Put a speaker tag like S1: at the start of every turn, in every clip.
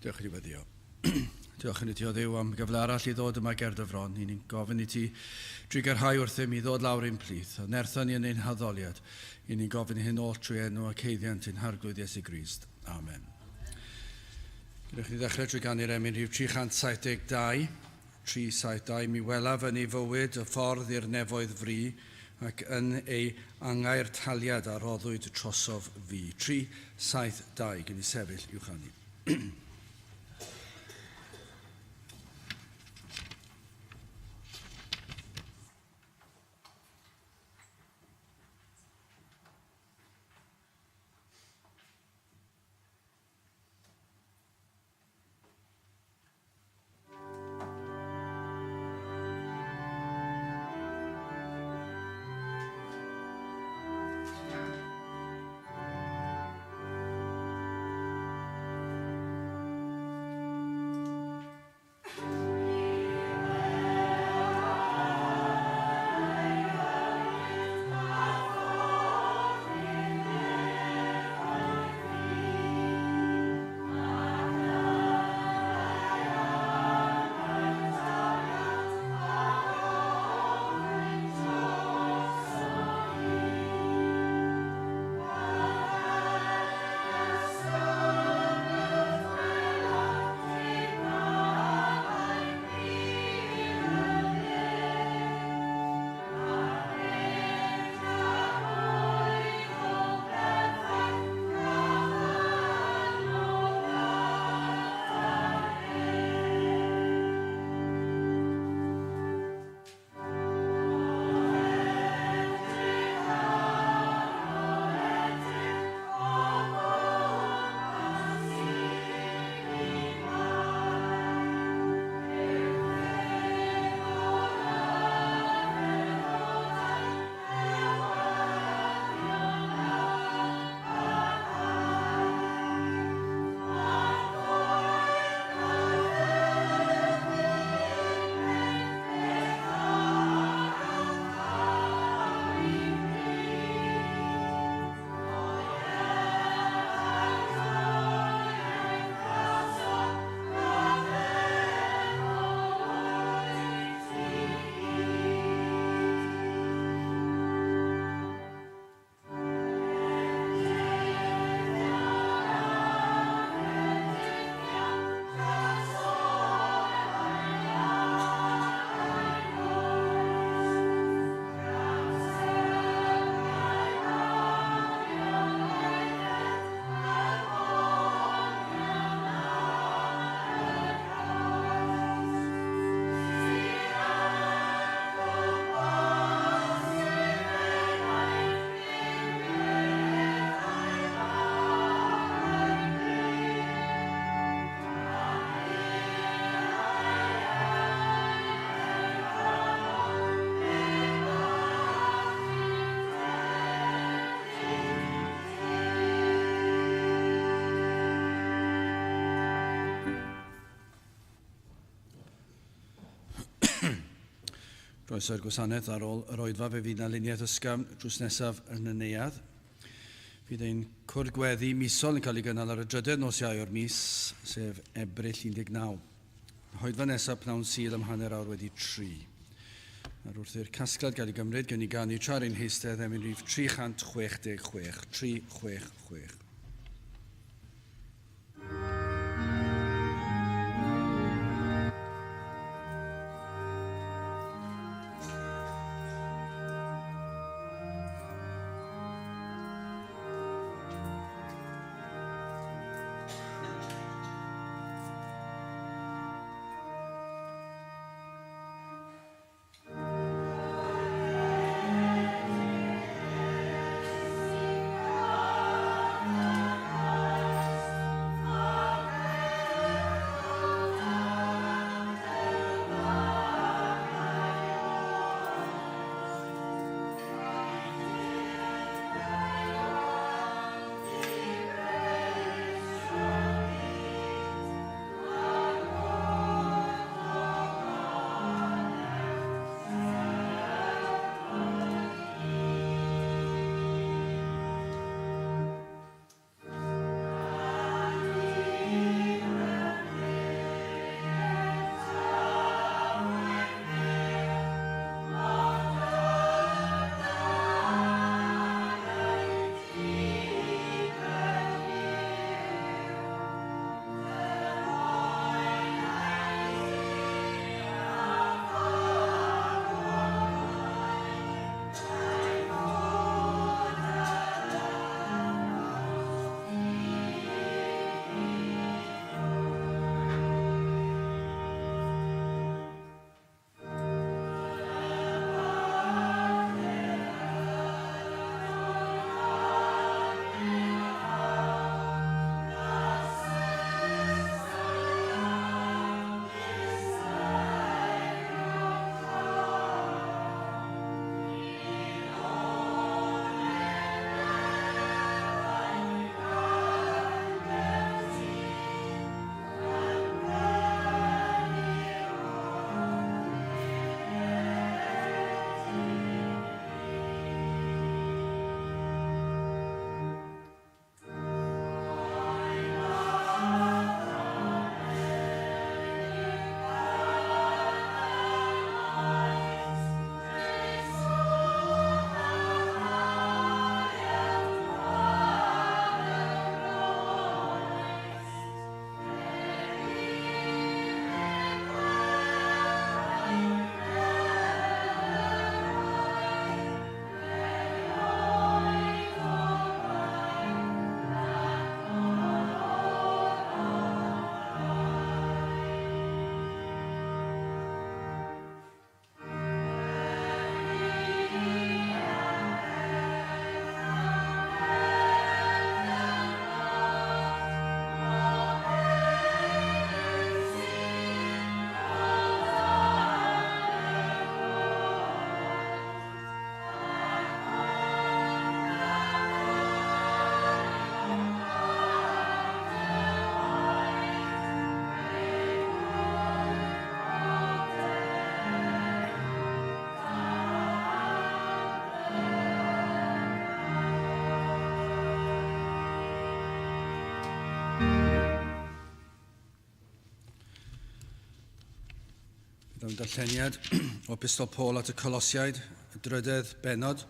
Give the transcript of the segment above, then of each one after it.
S1: Diolch i ti weddio. Diolch i ti o Dduw am gyfle arall i ddod yma ger dy fron. I ni'n gofyn i ti drugarhau wrthym i ddod lawr ein plith, a nertha ni yn ein haddoliad. I ni'n gofyn hyn oll trwy enw ac haeddiant ein Harglwydd Iesu Grist. Amen. Gwnewch ni ddechrau trwy ganu'r emyn rhif 372. 372, Mi welaf yn ei fywyd y ffordd i'r nefoedd fri, ac yn ei angau'r taliad a roddwyd trosof fi. 372, gwn i sefyll i'w chanu. Croeso i'r gwasanaeth ar ôl yr oedfa, fe fydd 'na luniaeth ysgafn drws nesaf yn y neuadd. Fydd ein cwrdd gweddi misol yn cael ei gynnal ar y drydedd nos Iau o'r mis, sef Ebrill 19. Hoedfa nesaf pnawn Sul am 3:30. Nawr wrth i'r casgliad gael ei gymryd, gewn ni ganu tra ar ein heistedd emyn rhif 366, 366. Byddwn darlleniad o Pistol Paul at y Colosiaid, y drydedd bennod.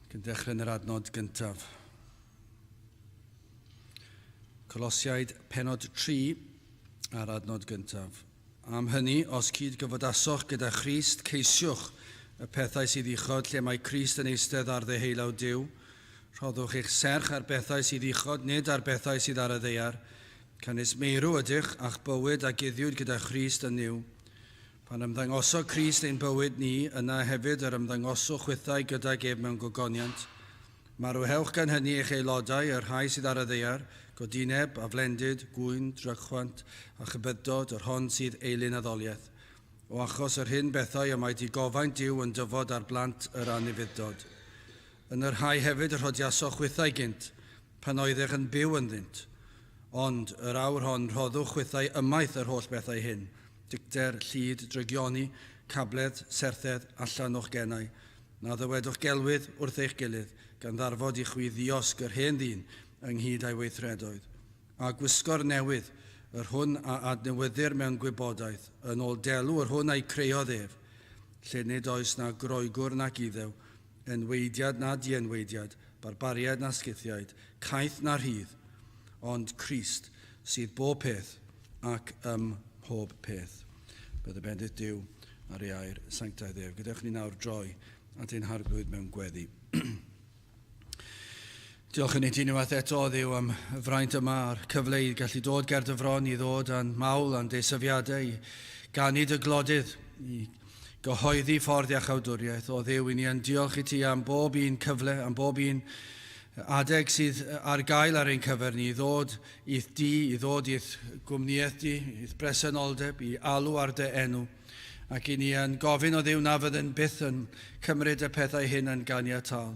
S1: Ac yn dechrau yn yr adnod gyntaf. Colosiaid penod 3 a'r adnod gyntaf. Am hynny, os cyd gyfodasoch gyda Christ, ceisiwch y pethau sydd uchod lle mae Crist yn eistedd ar ddeheulaw Duw. Rhoddwch eich serch ar bethau sydd uchod, nid ar bethau sydd ar y ddaear. Canys meirw ydych, a'ch bywyd a guddiwyd gyda Christ yn Nuw. Pan ymddangoso Crist ein bywyd ni, yna hefyd yr ymddangoswch chwithau gydag ef mewn gogoniant. Marwhewch gan hynny eich aelodau, y rhai sydd ar y ddaear, godineb, aflendid, gŵyn, drychwant, a chybyddod, yr hon sydd eilun addoliaeth. O achos yr hyn bethau y mae digofaint Duw yn dyfod ar blant yr anufudd-dod. Yn y rhai hefyd y rhodiasoch chwithau gynt, pan oeddech yn byw ynddynt. Ond, yr awr hon, rhoddwch chwithau ymaith yr holl bethau hyn, dicter, llid, drygioni, cabledd, serthedd, allan o'ch genau. Na ddywedwch gelwydd wrth eich gilydd, gan ddarfod i chwi ddiosg yr hen ddyn ynghyd â'i weithredoedd, a gwisgo'r newydd, yr hwn a adnewyddir mewn gwybodaeth, yn ôl delw yr hwn a'i creodd ef, lle nid oes na Groegwr nac Iddew, enwaediad na dienwaediad, barbariaid na Scythiaid, caeth na rhydd, ond Crist sydd bob peth ac ym mhob peth. Bydd y bendith Duw ar ei air sanctaidd ef. Gadewch ni nawr droi at ein harglwydd mewn gweddi. Diolch yn i ti unwaith eto, Dduw, am y fraint yma a'r cyfle i gallu dod ger dy fron, i ddod â'n mawl a'n deisyfiadau, i ganu dy glodydd, i gyhoeddi ffordd iachawdwriaeth. O Dduw, i ni yn diolch i ti am bob un cyfle, am bob un adeg sydd ar gael ar ein cyfer ni i ddod i'th di, i ddod i'th gwmnïaeth di, i'th bresenoldeb, i alw ar dy enw. Ac i ni yn gofyn o Dduw na fyddwn byth yn cymryd y pethau hyn yn ganiataol,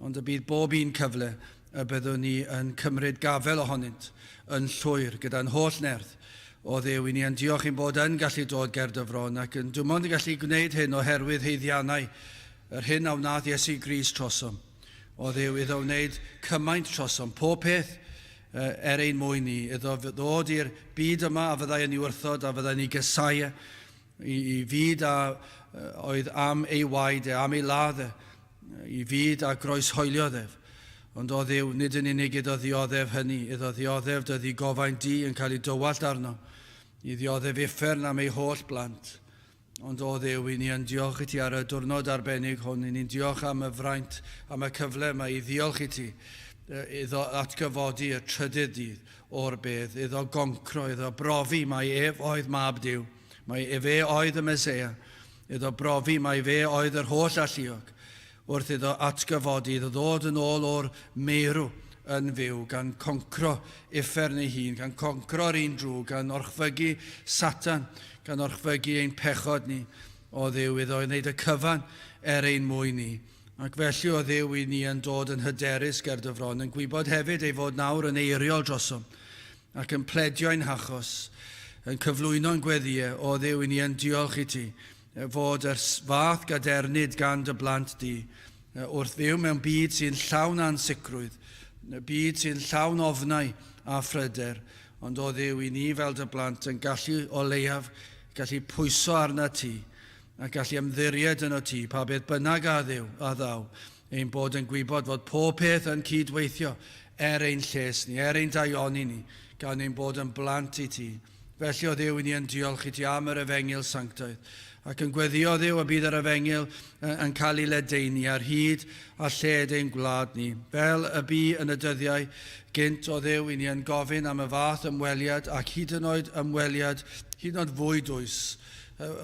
S1: ond y bydd bob un cyfle y byddwn ni yn cymryd gafel ohonynt yn llwyr gyda'n holl nerth. O Dduw, i ni yn diolch ein bod yn gallu dod ger dy fron ac yn dim ond yn gallu gwneud hyn oherwydd haeddiannau yr hyn a wnaeth Iesu Grist trosom. O Dduw, iddo wneud cymaint trosom, pob peth er ein mwyn ni, iddo ddod i'r byd yma a fyddai yn ei wrthod, a fyddai'n ei gysau e, i, i fyd a oedd am ei waed e, am ei ladd e, i fyd a groeshoeliodd ef. Ond o Dduw, nid yn unig iddo ddioddef hynny, iddo ddioddef dy ddigofaint di yn cael ei dywallt arno, i ddioddef uffern am ei holl blant. Ond o Dduw, i ni yn diolch i ti ar y diwrnod arbennig hwn. I ni'n diolch am y fraint, am y cyfle yma i ddiolch i ti, iddo atgyfodi y trydydd dydd o'r bedd, iddo goncro, iddo brofi mai ef oedd Mab Duw, mai efe oedd y Meseia, iddo brofi mai fe oedd yr holl alluog, wrth iddo atgyfodi, iddo ddod yn ôl o'r meirw yn fyw, gan concro uffern ei hun, gan concro'r un drwg, gan orchfygu Satan, gan orchfygu ein pechod ni, o Dduw, iddo wneud y cyfan er ein mwyn ni. Ac felly, o Dduw, i ni yn dod yn hyderus ger dy fron, yn gwybod hefyd ei fod nawr yn eiriol drosom, ac yn pledio ein hachos, yn cyflwyno'n gweddïau, o Dduw, i ni yn diolch i ti, fod yr fath gadernid gan dy blant di, wrth fyw mewn byd sy'n llawn ansicrwydd, byd sy'n llawn ofnau a phryder, ond o Dduw, i ni fel dy blant yn gallu o leiaf gallu pwyso arna ti, a gallu ymddiried yno ti, pa beth bynnag a ddiw, a ddaw, ein bod yn gwybod fod pob peth yn cyd-weithio er ein lles ni, er ein daioni ni, gan ein bod yn blant i ti. Felly, o Dduw, i ni yn diolch i ti am yr efengyl sanctaidd, ac yn gweddio, Dduw, y bydd yr efengyl yn cael ei ledaenu ar hyd a lled ein gwlad ni. Fel y bu yn y dyddiau gynt, o Dduw, i ni yn gofyn am y fath ymweliad, ac hyd yn oed ymweliad hyd yn oed fwy dwys,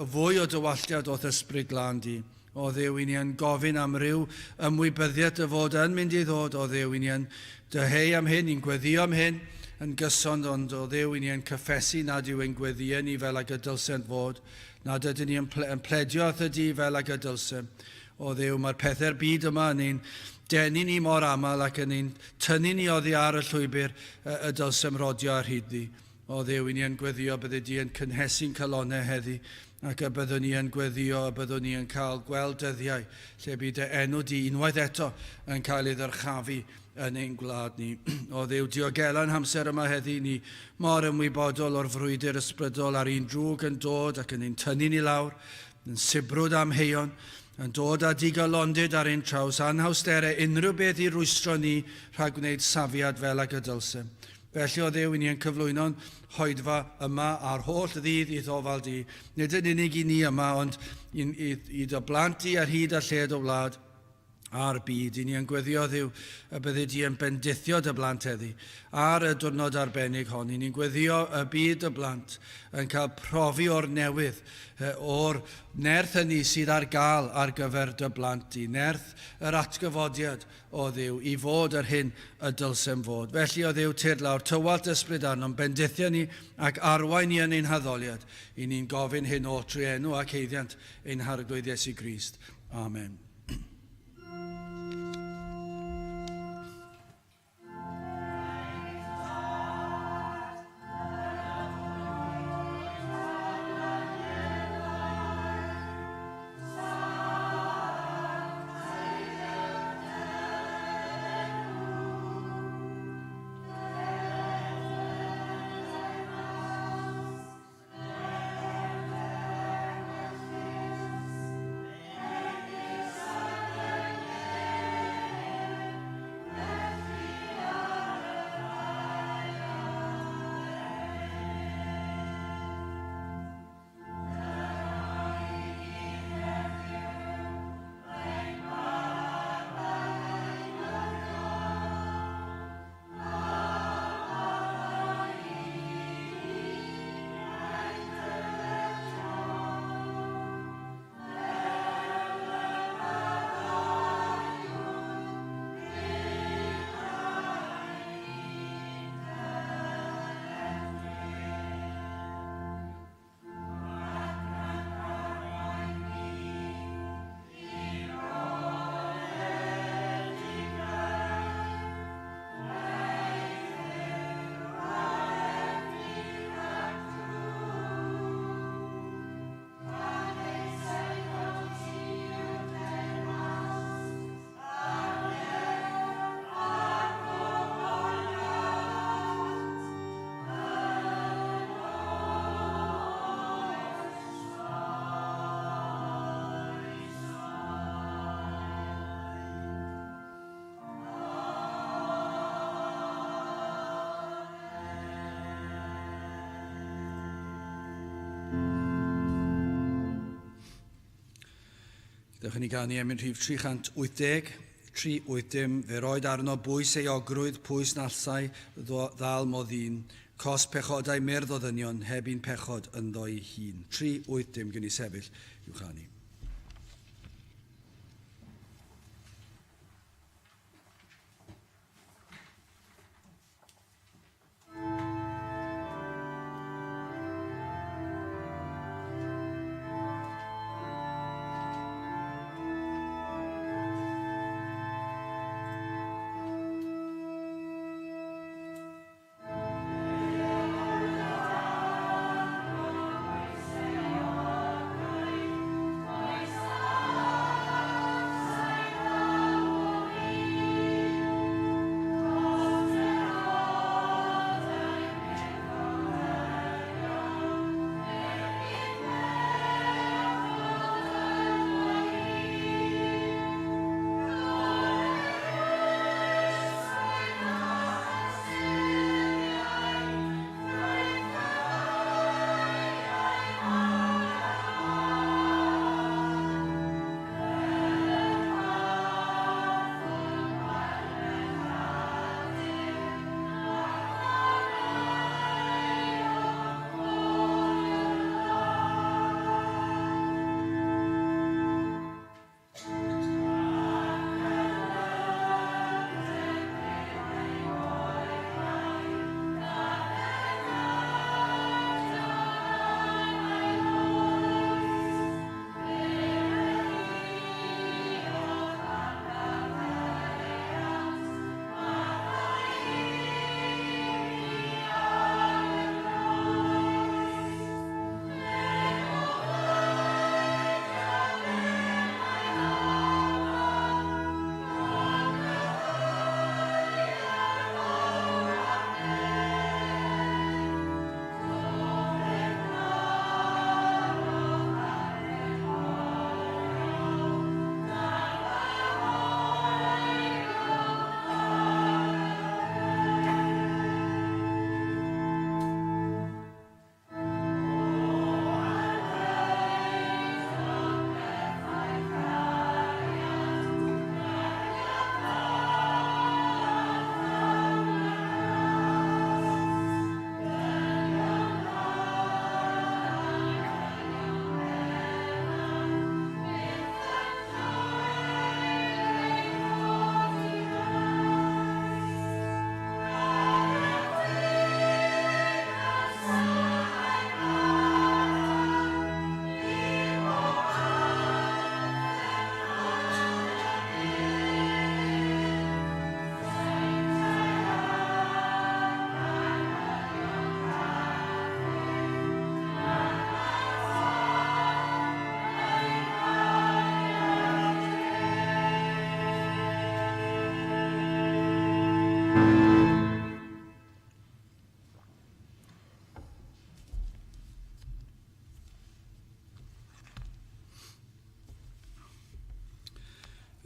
S1: fwy o dywalltiad o'th ysbryd glân di. O Dduw, i ni yn gofyn am ryw ymwybyddiaeth dy fod yn mynd i ddod, o Dduw, i ni yn dyheu am hyn, ni'n gweddio am hyn yn gyson, ond o Dduw, i ni yn cyffesu nad yw ein gweddïau ni fel ag y dylsent fod, nad ydyn ni yn, ple yn pledio wrth y di fel ag y dylsem. O Dduw, mae'r pethau'r byd yma yn ein denu ni mor aml ac yn ein tynnu ni oddi ar y llwybr y, y dylsem rodio ar hyd ddi. O Dduw, i ni yn gweddio bydde di yn cynhesu'n calonau heddi, ac y byddwn ni yn gweddio y byddwn ni yn cael gweld dyddiau lle bydd dy enw di unwaith eto yn cael ei ddyrchafu yn ein gwlad ni. O Dduw, diogela'n hamser yma heddi, ni mor ymwybodol o'r frwydr ysbrydol a'r un drwg yn dod ac yn ein tynnu ni lawr, yn sibrwd amheuon, yn dod â digalondid ar ein traws, anhawsterau, unrhyw beth i rwystro ni rhag gwneud safiad fel ag y dylsem. Felly, o Dduw, i ni yn cyflwyno'n hoedfa yma a'r holl ddydd i'th ofal di, nid yn unig i ni yma, ond i, i, i dy blant di ar hyd a lled o wlad a'r byd. I ni yn gweddio, Dduw, y byddi di yn bendithio dy blant heddi ar y diwrnod arbennig hon. I ni'n gweddio y byd y blant yn cael profi o'r newydd, o'r nerth hynny sydd ar gael ar gyfer dy blant di, nerth yr atgyfodiad o Dduw, i fod yr hyn y dylsem fod. Felly, o Dduw, tyrd lawr, tywallt ysbryd arnom, bendithio ni ac arwain ni yn ein haddoliad. I ni'n gofyn hyn oll trwy enw ac haeddiant ein Harglwydd Iesu Grist. Amen. Dewch i ni ganu emyn rhif 380, 380, fe roed arno bwys euogrwydd, pwys nalsai ddal mo ddyn, cos pechodau myrdd o ddynion, heb un pechod ynddo'i hun. 380, gen i sefyll i'w chanu.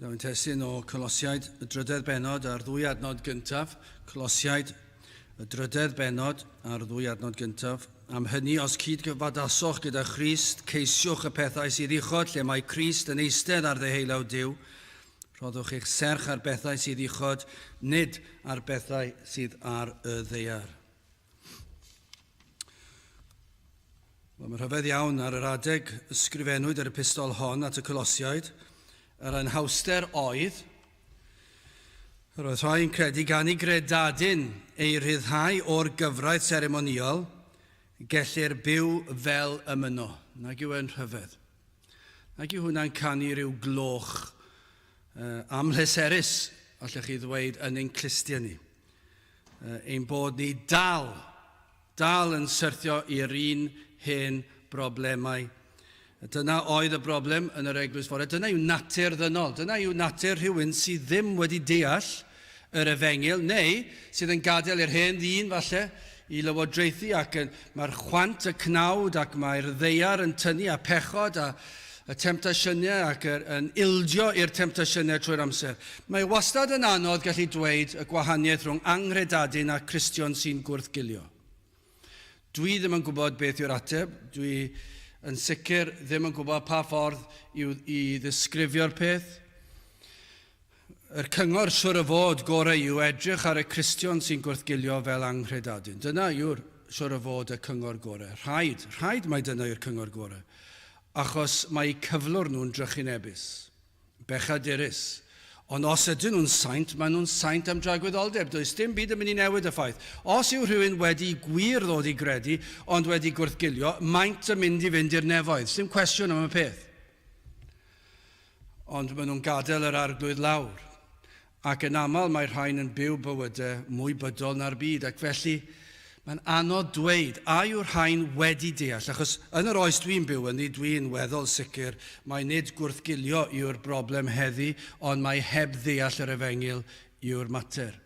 S1: Gyda fi'n testun o Colosiaid y drydedd bennod a'r ddwy adnod gyntaf. Colosiaid y drydedd bennod a'r ddwy adnod gyntaf. Am hynny, os cyd-gyfadasoch gyda Christ, ceisiwch y pethau sydd uchod, lle mae Crist yn eistedd ar ddeheulaw Duw. Rhoddwch eich serch ar bethau sydd uchod, nid ar bethau sydd ar y ddaear. Wel, mae'n rhyfedd iawn ar yr adeg ysgrifennwyd yr epistol hon at y Colosiaid. Yr anhawster oedd, yr oedd rhai yn credu gan i gredadun ei rhyddhau o'r gyfraith seremonïol, gellir byw fel y mynno. Nag yw e'n rhyfedd. Nag yw hwnna'n canu rhyw gloch uh, amhleserus, allech chi ddweud, yn ein clustiau ni. Uh, ein bod ni dal Dal yn syrthio i'r un hen broblemau. Dyna oedd y broblem yn yr eglwys fore. Dyna yw natur ddynol. Dyna yw natur rhywun sydd ddim wedi deall yr efengyl, neu sydd yn gadael i'r hen ddyn, falle, i lywodraethu ac yn, mae'r chwant y cnawd ac mae'r ddeiar yn tynnu a pechod a y temtasiynau ac yr, yn ildio i'r temtasiynau trwy'r amser. Mae wastad yn anodd gallu dweud y gwahaniaeth rhwng anghredadun a Cristion sy'n gwrthgilio. Dwi ddim yn gwybod beth yw'r ateb, dwi yn sicr ddim yn gwybod pa ffordd i, i ddisgrifio'r peth. Yr cyngor siwr o fod gorau yw edrych ar y Cristion sy'n gwrthgilio fel anghredadun. Dyna yw'r siwr o fod y cyngor gorau. Rhaid, rhaid mai dyna yw'r cyngor gorau. Achos mae eu cyflwr nhw'n drychinebus. Bechadurus. Ond os ydyn nhw'n saint, maen nhw'n saint am dragwyddoldeb. Does dim byd yn mynd i newid y ffaith. Os yw rhywun wedi gwir ddod i gredu, ond wedi gwrthgilio, maent yn mynd i fynd i'r nefoedd. Sdim cwestiwn am y peth. Ond maen nhw'n gadael yr arglwydd lawr. Ac yn aml mae rhain yn byw bywydau mwy bydol na'r byd, ac felly mae'n anodd dweud a yw'r rhain wedi deall, achos yn yr oes dwi'n byw ynddi, dwi'n weddol sicr mai nid gwrthgilio yw'r broblem heddi, ond mai heb ddeall yr efengyl yw'r mater.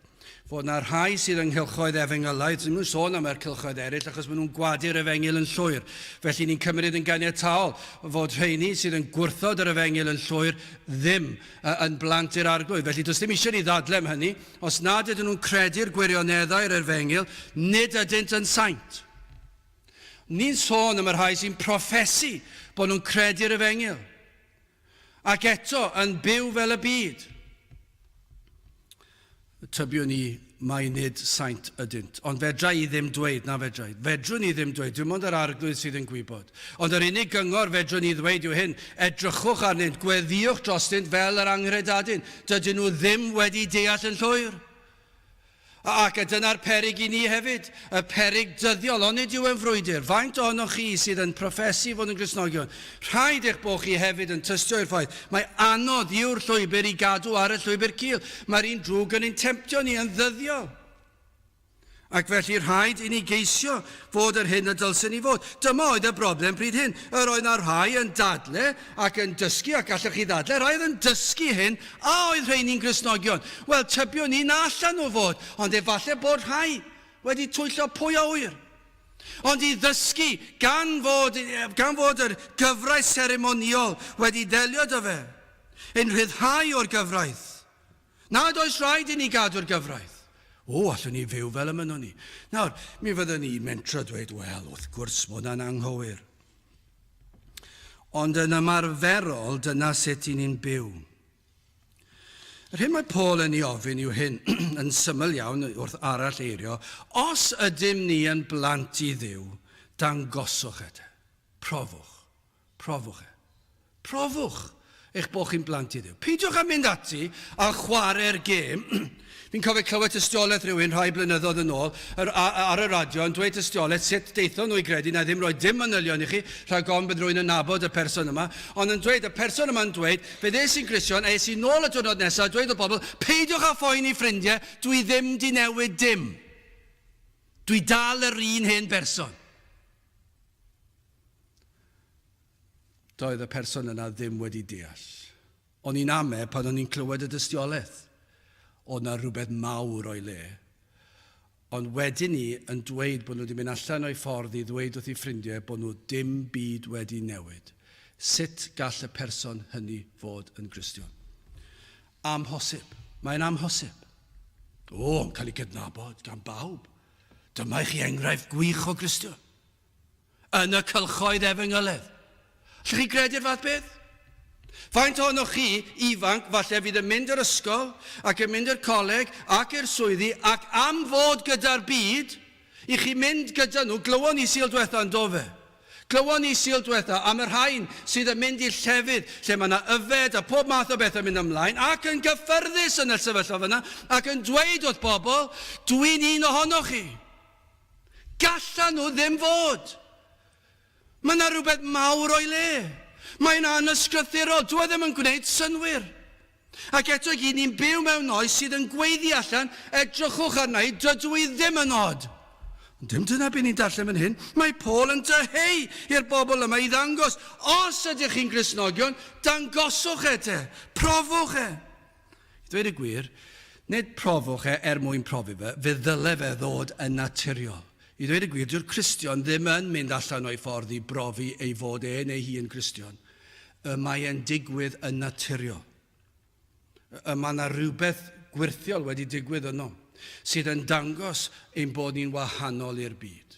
S1: Fod 'na rhai sydd yng nghylchoedd efengylaidd, ddim yn sôn am yr cylchoedd eraill achos maen nhw'n gwadu'r efengyl yn llwyr. Felly ni'n cymryd yn ganiataol fod rheini sydd yn gwrthod yr efengyl yn llwyr ddim yn blant i'r Arglwydd. Felly does dim eisiau ni ddadle am hynny. Os nad ydyn nhw'n credu'r gwirioneddau yr efengyl, nid ydynt yn saint. Ni'n sôn am y rhai sy'n proffesu bod nhw'n credu'r efengyl. Ac eto, yn byw fel y byd. Tybiwn i mai nid saint ydynt. Ond fedra i ddim dweud, na fedra i. Fedrwn i ddim dweud, dim ond yr Arglwydd sydd yn gwybod. Ond yr unig gyngor fedrwn i ddweud yw hyn, edrychwch arnynt, gweddïwch drostynt fel yr anghredadun. Dydyn nhw ddim wedi deall yn llwyr. Ac a dyna'r peryg i ni hefyd, y peryg dyddiol, onid yw e'n frwydr? Faint ohonoch chi sydd yn proffesu fod yn Gristnogion? Rhaid eich bod chi hefyd yn tystio i'r ffaith mai anodd yw'r llwybr i gadw ar y llwybr cul. Mae'r un drwg yn ein temtio ni yn ddyddiol. Ac felly rhaid i ni geisio fod yr hyn y dylsen ni fod. Dyma oedd y broblem pryd hyn. Yr oedd 'na rhai yn dadle ac yn dysgu, ac allech chi ddadle, rhai oedd yn dysgu hyn, a oedd rheini'n Gristnogion? Wel, tybiwn i na allan nhw fod, ond efallai bod rhai wedi twyllo pwy a ŵyr. Ond i ddysgu, gan fod, gan fod yr gyfraith seremonïol wedi delio 'da fe, ein rhyddhau o'r gyfraith, Nad oes rhaid i ni gadw'r gyfraith. O, allwn ni fyw fel y mynnwn ni. Nawr, mi fyddwn ni'n mentro dweud, wel, wrth gwrs, mae hwnna'n anghywir. Ond yn ymarferol, dyna sut i ni'n byw. Yr hyn mae Paul yn ei ofyn yw hyn, yn syml iawn wrth arall eirio, os ydym ni yn blant i Dduw, dangoswch e te. Profwch. Profwch e. Profwch eich bod chi'n blant i Dduw. Peidiwch â mynd ati a chwarae'r gêm. Fi'n cofio clywed tystiolaeth rhywun rhai blynyddoedd yn ôl ar, ar y radio yn dweud tystiolaeth sut deithon nhw i gredu, na ddim rhoi dim manylion i chi, rhag ofn bydd rhywun yn nabod y person yma, ond yn dweud, y person yma'n dweud, fe ddes i'n Gristion a es i nôl y diwrnod nesaf a dweud wrth bobl, peidiwch â phoeni ffrindiau, dwi ddim di newid dim. Dwi dal yr un hen berson. Doedd y person yna ddim wedi deall. O'n i'n ame pan o'n i'n clywed y dystiolaeth. Oedd 'na rhywbeth mawr o'i le. Ond wedyn ni yn dweud bod nhw wedi mynd allan o'i ffordd i ddweud wrth eu ffrindiau bod nhw dim byd wedi newid. Sut gall y person hynny fod yn Gristion? Amhosib. Mae'n amhosib. O, yn cael ei gydnabod gan bawb. Dyma i chi enghraifft gwych o Gristion. Yn y cylchoedd efengyledd. Allwch chi gredu'r fath beth? Faint ohonoch chi ifanc falle fydd yn mynd i'r ysgol ac yn mynd i'r coleg ac i'r swyddi ac am fod gyda'r byd, i chi mynd gyda nhw, glywon ni Sul dwetha yn do fe? Glywon ni Sul dwetha am y rhain sydd yn mynd i'r llefydd lle mae yna yfed a pob math o bethau mynd ymlaen ac yn gyffyrddus yn y sefyllfa fyna ac yn dweud wrth bobl, dwi'n un ohonoch chi. Gallan nhw ddim fod. Mae yna rhywbeth mawr o'i le. Mae'n anysgrythurol. Dyw e ddim yn gwneud synnwyr. Ac eto i gyd, ni'n byw mewn oes sydd yn gweiddi allan, edrychwch arna i, dydw i ddim yn od. Ond dim dyna beth ni'n darllen fan hyn. Mae Paul yn dyheu i'r bobl yma i ddangos, os ydych chi'n Gristnogion, dangoswch e te, profwch e. I ddweud y gwir, nid profwch e er mwyn profi fe, fe ddyle fe ddod yn naturiol. I ddweud y gwir, dyw'r Cristion ddim yn mynd allan o'i ffordd i brofi ei fod e neu hi yn Gristion. Y mae e'n digwydd yn naturiol. Y mae yna rhywbeth gwyrthiol wedi digwydd yno, sydd yn dangos ein bod ni'n wahanol i'r byd.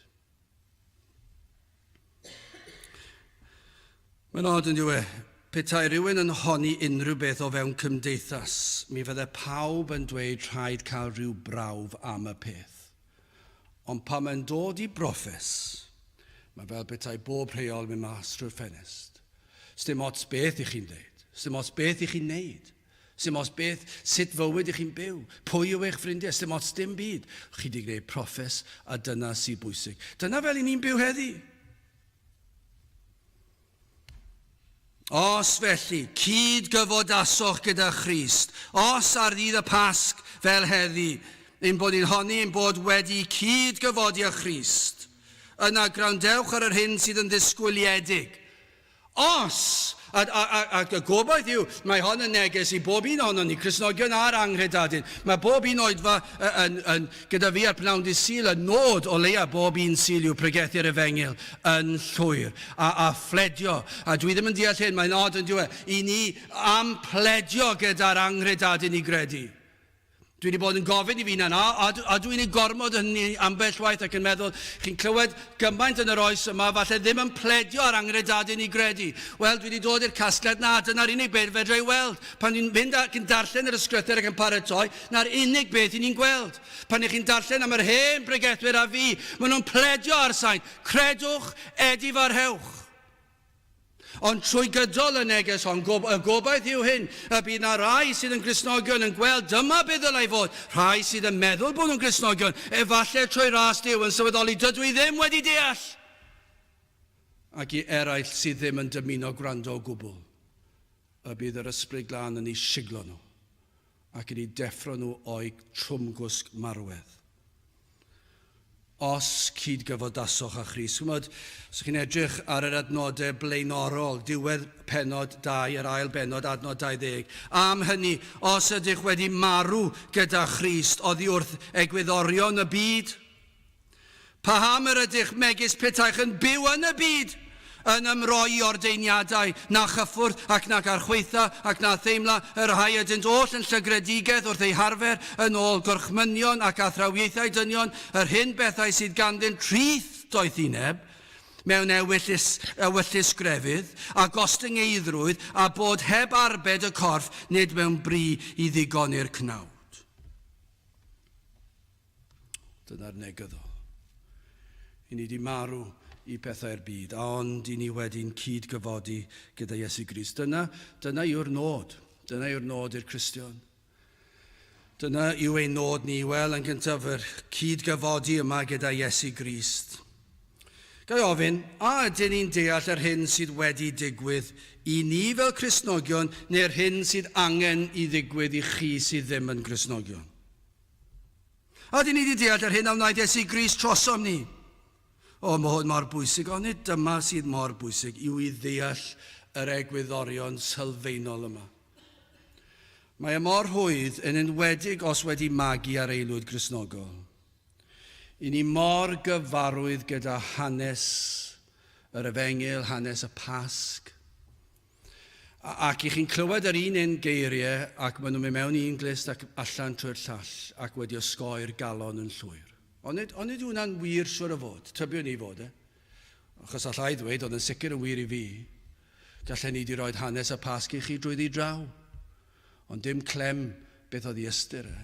S1: Mae'n od yn dyw e, petai rhywun yn honni unrhyw beth o fewn cymdeithas, mi fydde pawb yn dweud rhaid cael rhyw brawf am y peth. Ond pan mae'n dod i broffes, mae fel petai bob rheol yn mynd mas trwy'r ffenest. Sdim ots beth i chi'n dweud, sdim ots beth i chi'n neud. Sdim ots beth, sut fywyd ych chi'n byw, pwy yw eich ffrindiau, sdim ots dim byd. Chi 'di gwneud proffes a dyna sy'n bwysig. Dyna fel i ni'n byw heddi. Os felly, cyd-gyfodasoch gyda Christ, os ar ddydd y Pasg, fel heddi, ein bod ni'n honni ein bod wedi cyd-gyfodi â Christ, yna gwrandewch ar yr hyn sydd yn ddisgwyliedig. Os, a, a, a, ac y gobaith yw, mae hon yn neges i bob un ohonon ni, Cristnogion a'r anghredadun. Mae bob un oedfa yn, yn, gyda fi ar pnawn dydd Sul, y nod o leia bob un Sul yw pregethu'r efengyl yn llwyr, a, a phledio. A dwi ddim yn deall hyn, mae'n od yn diwe, i ni am pledio gyda'r anghredadun i gredu. Dwi wedi bod yn gofyn i fi hunan, a, a, a dwi'n ei gormod hynny ambell waith ac yn meddwl, chi'n clywed gymaint yn yr oes yma, falle ddim yn pledio ar anghredadun i gredu. Wel, dwi wedi dod i'r casgliad na, dyna'r unig beth fedra i weld. Pan ni'n mynd ac yn darllen yr ysgrythur ac yn paratoi, na'r unig beth i ni'n gweld. Pan ych chi'n darllen am yr hen bregethwyr a fi, maen nhw'n pledio ar sain, credwch, edifarhewch. Ond trwy gydol y neges hon, y gobaith yw hyn, y bydd 'na rai sydd yn Gristnogion yn gweld dyma beth ddylai fod, rhai sydd yn meddwl bod nhw'n Gristnogion, efallai trwy ras Duw, yn sylweddoli dydw i ddim wedi deall! Ac i eraill sydd ddim yn dymuno gwrando o gwbl, y bydd yr Ysbryd Glân yn eu siglo nhw ac yn eu deffro nhw o'u trwmgwsg marwedd. Os cyd-gyfodasoch â Christ. Chimod, os chi'n edrych ar yr adnodau blaenorol, diwedd pennod 2, yr ail bennod, adnod 20. Am hynny, os ydych wedi marw gyda Christ oddi wrth egwyddorion y byd, Paham yr ydych megis petaech yn byw yn y byd, yn ymroi i ordeiniadau, na chyffwrdd, ac nac archwaetha, ac na theimla, y rhai ydynt oll yn llygredigaeth wrth eu harfer, yn ôl gorchmynion ac athrawiaethau dynion, yr hyn bethau sydd ganddynt rhith doethineb, mewn ewyllys, ewyllys grefydd, a gostyngeiddrwydd, a bod heb arbed y corff, nid mewn bri i ddigoni'r cnawd. Dyna'r negyddol. I ni wedi marw i pethau'r byd, a ond i ni wedi'n cyd-gyfodi gyda Iesu Grist. Dyna, dyna yw'r nod. Dyna yw'r nod i'r Cristion. Dyna yw ein nod ni, wel, yn gyntaf yr cyd-gyfodi yma gyda Iesu Grist. Ga i ofyn, a ydyn ni'n deall yr hyn sydd wedi digwydd i ni fel Cristnogion neu'r hyn sydd angen i ddigwydd i chi sydd ddim yn Gristnogion? A dyn ni wedi deall yr hyn a wnaeth Iesu Grist trosom ni. O, mae hwn mor bwysig, ond nid dyma sydd mor bwysig, yw i ddeall yr egwyddorion sylfaenol yma. Mae e mor rhwydd, yn enwedig os wedi magu ar aelwyd Gristnogol. I ni mor gyfarwydd gyda hanes yr Efengyl, hanes y Pasg. Ac i chi'n clywed yr un un geiriau ac maen nhw'n mynd mewn i un glust ac allan trwy'r llall ac wedi osgoi'r galon yn llwyr. Onid, onid yw hwnna'n wir siwr o fod? Tybiwn i fod e. Achos allai ddweud, oedd yn sicr yn wir i fi. Gallen ni di roed hanes y Pasg i chi drwyddi draw. Ond dim clem beth oedd i ystyr e.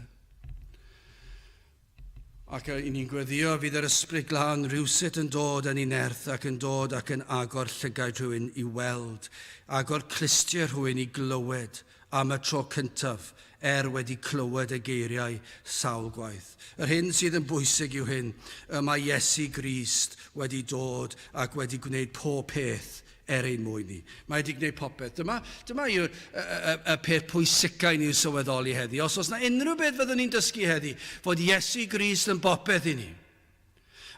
S1: Ac i ni'n gweddio fydd yr Ysbryd Glân rhywsut yn dod yn ei nerth ac yn dod ac yn agor llygaid rhywun i weld, agor clustiau rhywun i glywed am y tro cyntaf, er wedi clywed y geiriau sawl gwaith. Yr hyn sydd yn bwysig yw hyn, y mae Iesu Grist wedi dod ac wedi gwneud pob peth er ein mwyn ni. Mae wedi gwneud popeth. Dyma, dyma yw'r y, y, y peth pwysica i ni'n sylweddoli heddi. Os oes na unrhyw beth fyddwn ni'n dysgu heddi, fod Iesu Grist yn bopeth i ni.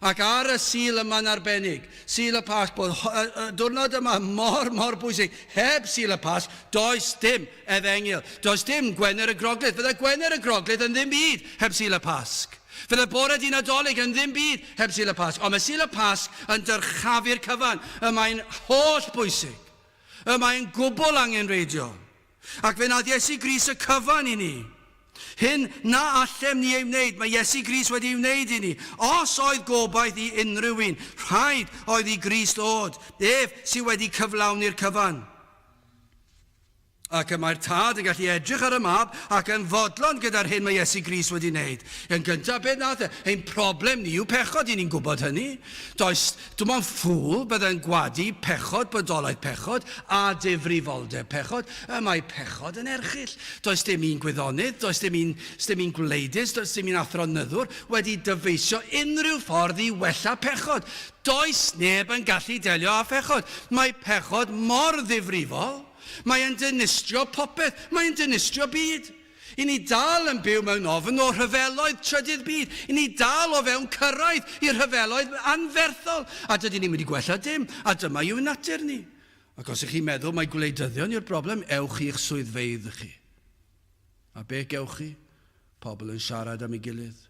S1: Ac ar y Sul yma'n arbennig, Sul y Pasg, bod y, y diwrnod yma mor, mor bwysig. Heb Sul y Pasg, does dim efengyl. Does dim Gwener y Groglith. Fydde Gwener y Groglith yn ddim byd heb Sul y Pasg. Fydde bore di Nadolig yn ddim byd heb Sul y Pasg. Ond mae Sul y Pasg yn dyrchafu'r cyfan. Y mae'n holl bwysig. Y mae'n gwbl angenrheidiol. Ac fe wnaeth Iesu Grist y cyfan i ni. Hyn na allem ni ei wneud, mae Iesu Grist wedi ei wneud i ni. Os oedd gobaith i unrhyw un, rhaid oedd i Grist ddod. Ef sydd wedi cyflawni'r cyfan. Ac y mae'r Tad yn gallu edrych ar y Mab ac yn fodlon gyda'r hyn mae Iesu Grist wedi wneud. Yn gyntaf, beth nath e? Ein problem ni yw pechod, i ni'n gwybod hynny. Does, dim ond ffŵl byddai'n gwadu pechod, bodolaeth pechod, a difrifoldeb pechod. Y mae pechod yn erchyll. Does dim un gwyddonydd, does dim un, dim un gwleidydd, does dim un athronyddwr wedi dyfeisio unrhyw ffordd i wella pechod. Does neb yn gallu delio â phechod. Mae pechod mor ddifrifol. Mae e'n dinistrio popeth. Mae e'n dinistrio byd. I ni dal yn byw mewn ofn o rhyfeloedd trydydd byd. I ni dal o fewn cyrraedd i rhyfeloedd anferthol. A dydyn ni'm wedi gwella dim. A dyma yw natur ni. Ac os ych chi'n meddwl mai gwleidyddion yw'r broblem, ewch i'ch swyddfeydd chi. A be gewch chi? Pobl yn siarad am ei gilydd.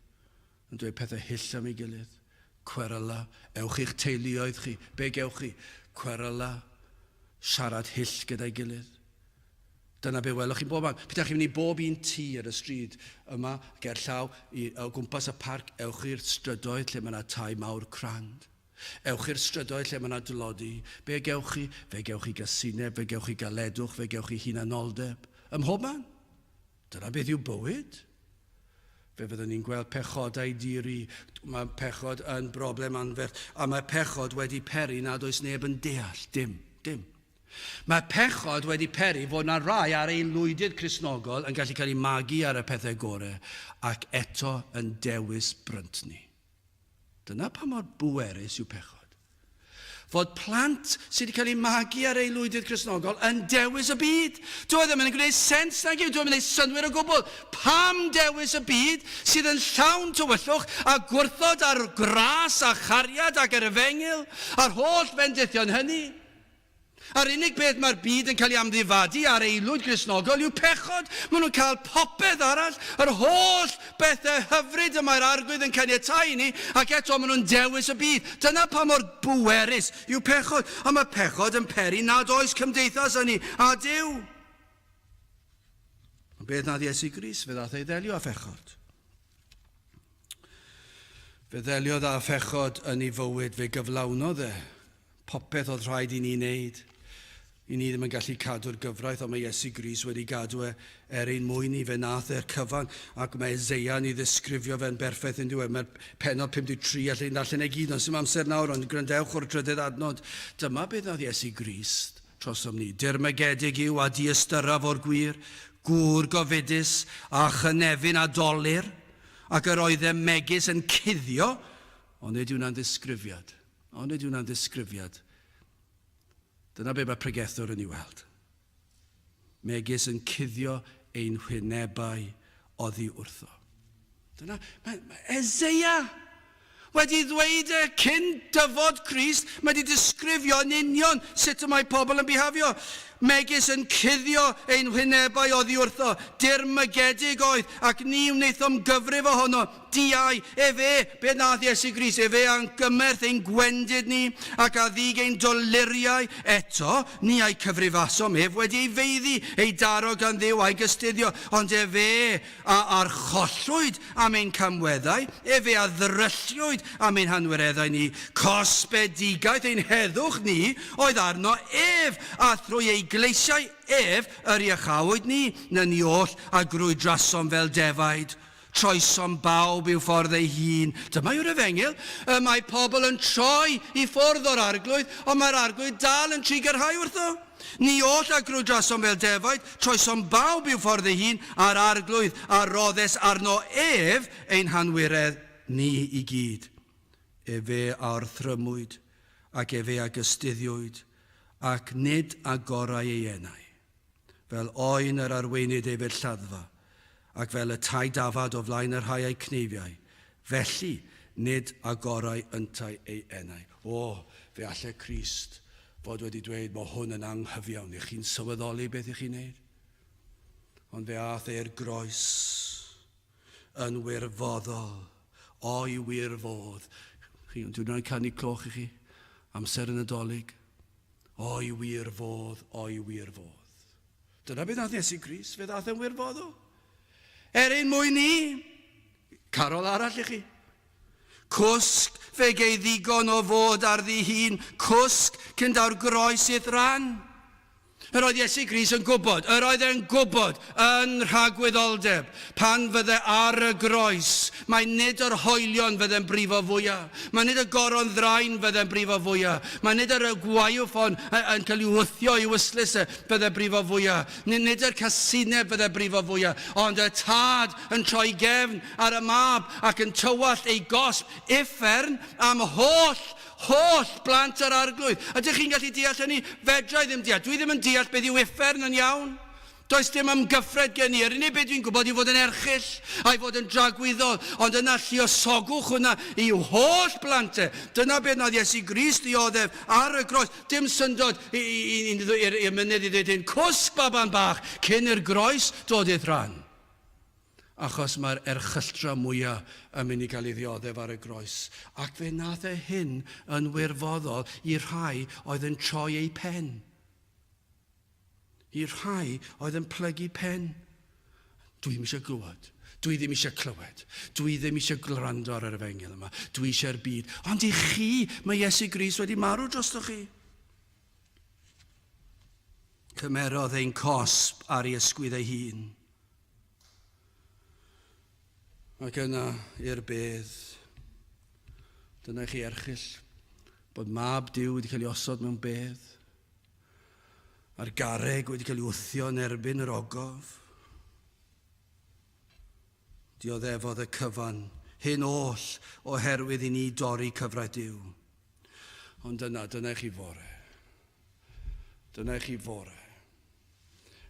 S1: Yn dweud pethau hyll am ei gilydd. Cweryla. Ewch i'ch teuluoedd chi. Be gewch chi? Cweryla. Siarad hyll gyda'i gilydd. Dyna be welwch chi'n bob man. Petai chi'n mynd i bob un tŷ ar y stryd yma, gerllaw, i, o gwmpas y parc, ewch i'r strydoedd lle mae yna tai mawr crand. Ewch i'r strydoedd lle mae yna dlodi. Be gewch chi? Fe gewch chi gasineb, fe gewch chi galedwch, fe gewch chi hunanoldeb. Ym mhob man. Dyna beth yw bywyd. Fe fyddwn ni'n gweld pechodau di-ri. Mae pechod yn broblem anferth, a mae pechod wedi peri nad oes neb yn deall dim, dim. Mae pechod wedi peri fod na rai ar ei lwydydd Cristnogol yn gallu cael eu magu ar y pethau gore ac eto yn dewis bryntni. Dyna pa mor bwerus yw pechod. Fod plant sydd wedi cael eu magu ar aelwydydd Cristnogol yn dewis y byd. Dyw e ddim yn gwneud sens nag yw, dyw e ddim yn gwneud synnwyr o gwbl. Pam dewis y byd sydd yn llawn tywyllwch a gwrthod ar gras a chariad ac yr efengyl a'r holl fendithion hynny? A'r unig beth mae'r byd yn cael ei amddifadu ar aelwyd Gristnogol yw pechod. Maen nhw'n cael popeth arall, yr holl bethau hyfryd y mae'r Arglwydd yn caniatáu i ni, ac eto maen nhw'n dewis y byd. Dyna pa mor bwerus yw pechod. A mae pechod yn peri nad oes cymdeithas â ni a Duw. Ond beth nath Iesu Grist? Fe ddath ei ddelio â phechod. Fe ddeliodd â phechod yn ei fywyd, fe gyflawnodd e popeth oedd rhaid i ni wneud. I ni ddim yn gallu cadw'r gyfraith, ond mae Iesu Grist wedi gadw e er ein mwyn ni. Fe nath e'r cyfan, ac mae Eseia yn ei ddisgrifio fe'n berffaith yn diwedd. Mae'r pennod 53, allai ddarllen e gyd, ond sy'n amser nawr, ond gwrandewch o'r drydedd adnod. Dyma beth nath Iesu Grist trosom ni. Dirmygedig yw a diystyraf o'r gwir, gŵr gofidus a chynefin a dolur, ac yr oeddem megis yn cuddio, ond nid yw'n ddisgrifiad. Ond nid yw'n ddisgrifiad. Dyna be mae pregethwr yn ei weld. Megis yn cuddio ein hwynebau oddi wrtho. Dyna, mae, mae Eseia wedi ddweud e cyn dyfod Crist, mae wedi disgrifio yn union sut y mae pobl yn bihafio. Megis yn cuddio ein hwynebau oddi wrtho, dirmygedig oedd, ac ni wnaethom gyfrif ohono, diau, efe, beth nath Iesu Grist, efe a'n gymerth ein gwendid ni, ac a ddug ein doluriau, eto, ni a'i cyfrifasom ef wedi ei feiddi, ei daro gan Dduw a'i gystuddio, ond efe a archollwyd am ein camweddau, efe a ddrylliwyd am ein hanwireddau ni, cosbedigaeth ein heddwch ni oedd arno ef, a thrwy ei gleisiau ef yr iachawyd ni, na ni oll a grwydrasom fel defaid. Troesom bawb i'w ffordd ei hun. Dyma yw'r efengyl. Y mae pobl yn troi i ffwrdd o'r Arglwydd, ond mae'r Arglwydd dal yn trugarhau wrtho. Ni oll a grwydrasom fel defaid, troesom bawb i'w ffordd ei hun, a'r Arglwydd a roddes arno ef ein hanwiredd ni i gyd. Efe a orthrymwyd, ac efe a gystuddiwyd, ac nid agorai ei enau. Fel oen yr arweinid ef i'r lladdfa, ac fel y tai dafad o flaen y rhai a'i cneifiai, felly nid agorai yntau ei enau. O, fe allai Crist fod wedi dweud, mae hwn yn anghyfiawn, ych chi'n sylweddoli beth ych chi'n neud? Ond fe aeth e i'r groes yn wirfoddol, o'i wir fodd. Chi, dwi'n rhaid canu cloch i chi, amser y Nadolig. O'i wir fodd, o'i wir fodd. Dyna beth nath Iesu Grist, fe ddaeth yn wirfoddol. Er ein mwyn ni, carol arall i chi. Cwsg, fe gei ddigon o fod ar ddi hun, cwsg cyn daw'r groes i'th ran. Yr oedd Iesu Grist yn gwybod, yr oedd e'n gwybod yn rhagwyddoldeb, pan fydde ar y groes, mai nid yr hoelion fydde'n brifo fwya, mai nid y goron ddrain fydde'n brifo fwya, mai nid yr gwaywffon yn cael ei wthio i'w ystlys e fydde'n brifo fwya, nid yr casineb fydde'n brifo fwya, ond y Tad yn troi gefn ar y Mab ac yn tywallt ei gosb uffern am holl Holl blant yr Arglwydd. Ydych chi'n gallu deall hynny? Fedra i ddim deall. Dwi ddim yn deall beth yw uffern yn iawn. Does dim ymgyffred gen i. Yr unig beth dwi'n gwybod yw fod yn erchyll a'i fod yn dragwyddol. Ond yna lluosogwch hwnna i'w holl blant e. Dyna beth wnaeth Iesu Grist ddioddef ar y groes. Dim syndod i'r mynydd i ddweud hyn, Cwsg, baban bach, cyn i'r groes dod i'th ran. Achos mae'r erchylltra mwya yn mynd i gael ei ddioddef ar y groes. Ac fe nath e hyn yn wirfoddol i'r rhai oedd yn troi eu pen. I'r rhai oedd yn plygu pen. Dwi ddim eisiau glywed. Dwi ddim eisiau clywed. Dwi ddim eisiau gwrando ar yr efengyl yma. Dwi eisiau'r byd. Ond i chi, mae Iesu Grist wedi marw drostoch chi. Cymerodd ein cosb ar ei ysgwydd ei hun. Ac yna i'r bedd. Dyna i chi erchyll bod mab Duw wedi cael ei osod mewn bedd, a'r garreg wedi cael ei wthio yn erbyn yr ogof. Dioddefodd y cyfan, hyn oll oherwydd i ni dorri cyfraith Duw. Ond dyna, dyna i chi fore. Dyna i chi fore.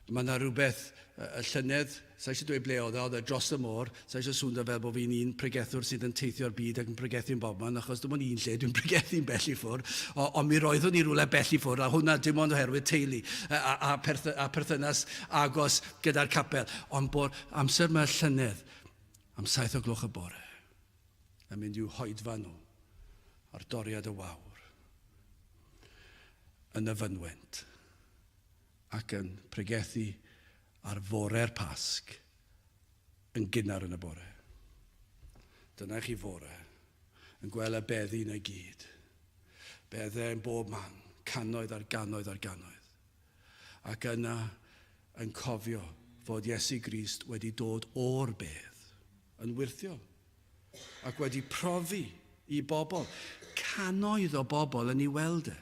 S1: Mae yna rhywbeth, y llynedd, sa eisiau dweud ble oedd e, oedd e dros y môr, sa eisiau swndo fel bod fi'n un pregethwr sydd yn teithio'r byd ac yn pregethu'n bobman, achos dim ond un lle dwi'n pregethu'n bell i ffwrdd, ond mi roeddwn i rywle bell i ffwrdd, a hwnna dim ond oherwydd teulu a, a, perth a perthynas agos gyda'r capel. Ond bod amser mae'r llynedd, am 7 o gloch y bore, yn mynd i'w hoedfa nhw ar doriad y wawr yn y fynwent ac yn pregethu ar fore'r Pasg yn gynnar yn y bore. Dyna chi fore, yn gweld y beddi na gyd. Beddau yn bob man, cannoedd ar gannoedd ar gannoedd. Ac yna yn cofio fod Iesu Grist wedi dod o'r bedd yn wyrthiol ac wedi profi i bobl, cannoedd o bobl yn ei weld e,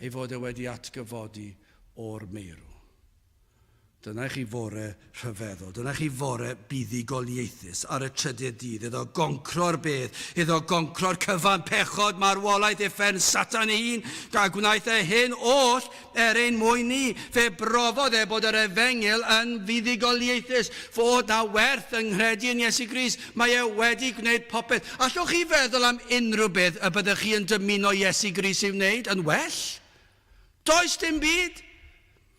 S1: ei fod e wedi atgyfodi o'r meirw. Dyna i chi fore rhyfeddol, dyna i chi fore buddugoliaethus ar y trydydd dydd, iddo goncro'r bedd, iddo goncro'r cyfan, pechod, marwolaeth, uffern, Satan ei hun, a gwnaeth e hyn oll Er ein mwyn ni, fe brofodd e bod yr efengyl yn fuddugoliaethus, fod 'na werth yng nghredu yn Iesu Grist. Mae e wedi gwneud popeth. Allwch chi feddwl am unrhyw beth y byddech chi yn dymuno Iesu Grist i'w wneud yn well? Does dim byd!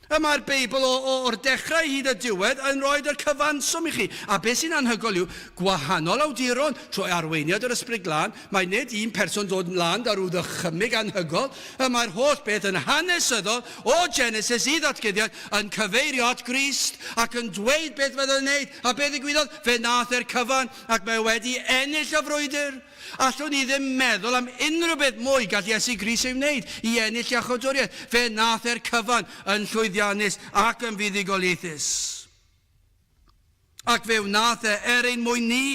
S1: Y mae'r Beibl o, o, o'r dechrau hyd y diwedd yn rhoi y cyfanswm i chi. A beth sy'n anhygoel yw, gwahanol awduron, trwy arweiniad yr Ysbryd Glân, mae nid un person dod mlaen da rhyw ddychymyg anhygoel, y mae'r holl beth yn hanesyddol, o Genesis i Ddatguddiad, yn cyfeirio at Grist, ac yn dweud beth fydd yn wneud, a beth ddigwyddodd, fe nath e'r cyfan, ac mae wedi ennill y frwydr. Allwn ni ddim meddwl am unrhyw beth mwy gall Iesu Grist ei wneud i ennill iachawdwriaeth. Fe wnaeth e'r cyfan yn llwyddiannus ac yn fuddugoliaethus. Ac fe wnaeth e er ein mwyn ni.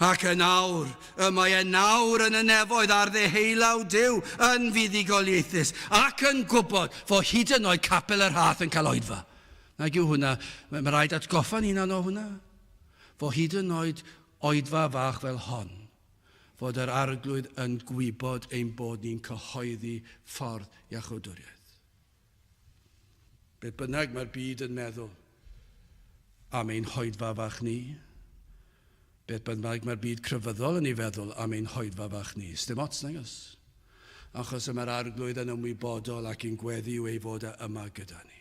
S1: Ac yn awr, y mae e nawr yn y nefoedd ar ddeheulaw Duw yn fuddugoliaethus ac yn gwybod fod hyd yn oed Capel y Rhath yn cael oedfa. Nag yw hwnna, mae rhaid atgoffa'n hunan o hwnna. Fod hyd yn oed Oedfa fach fel hon, fod yr Arglwydd yn gwybod ein bod ni'n cyhoeddi ffordd iachawdwriaeth. Beth bynnag mae'r byd yn meddwl am ein hoedfa fach ni, beth bynnag mae'r byd crefyddol yn ei feddwl am ein hoedfa fach ni, sdim ots, nag oes? Achos y mae'r Arglwydd yn ymwybodol ac yn gweddi yw ei fod e yma gyda ni.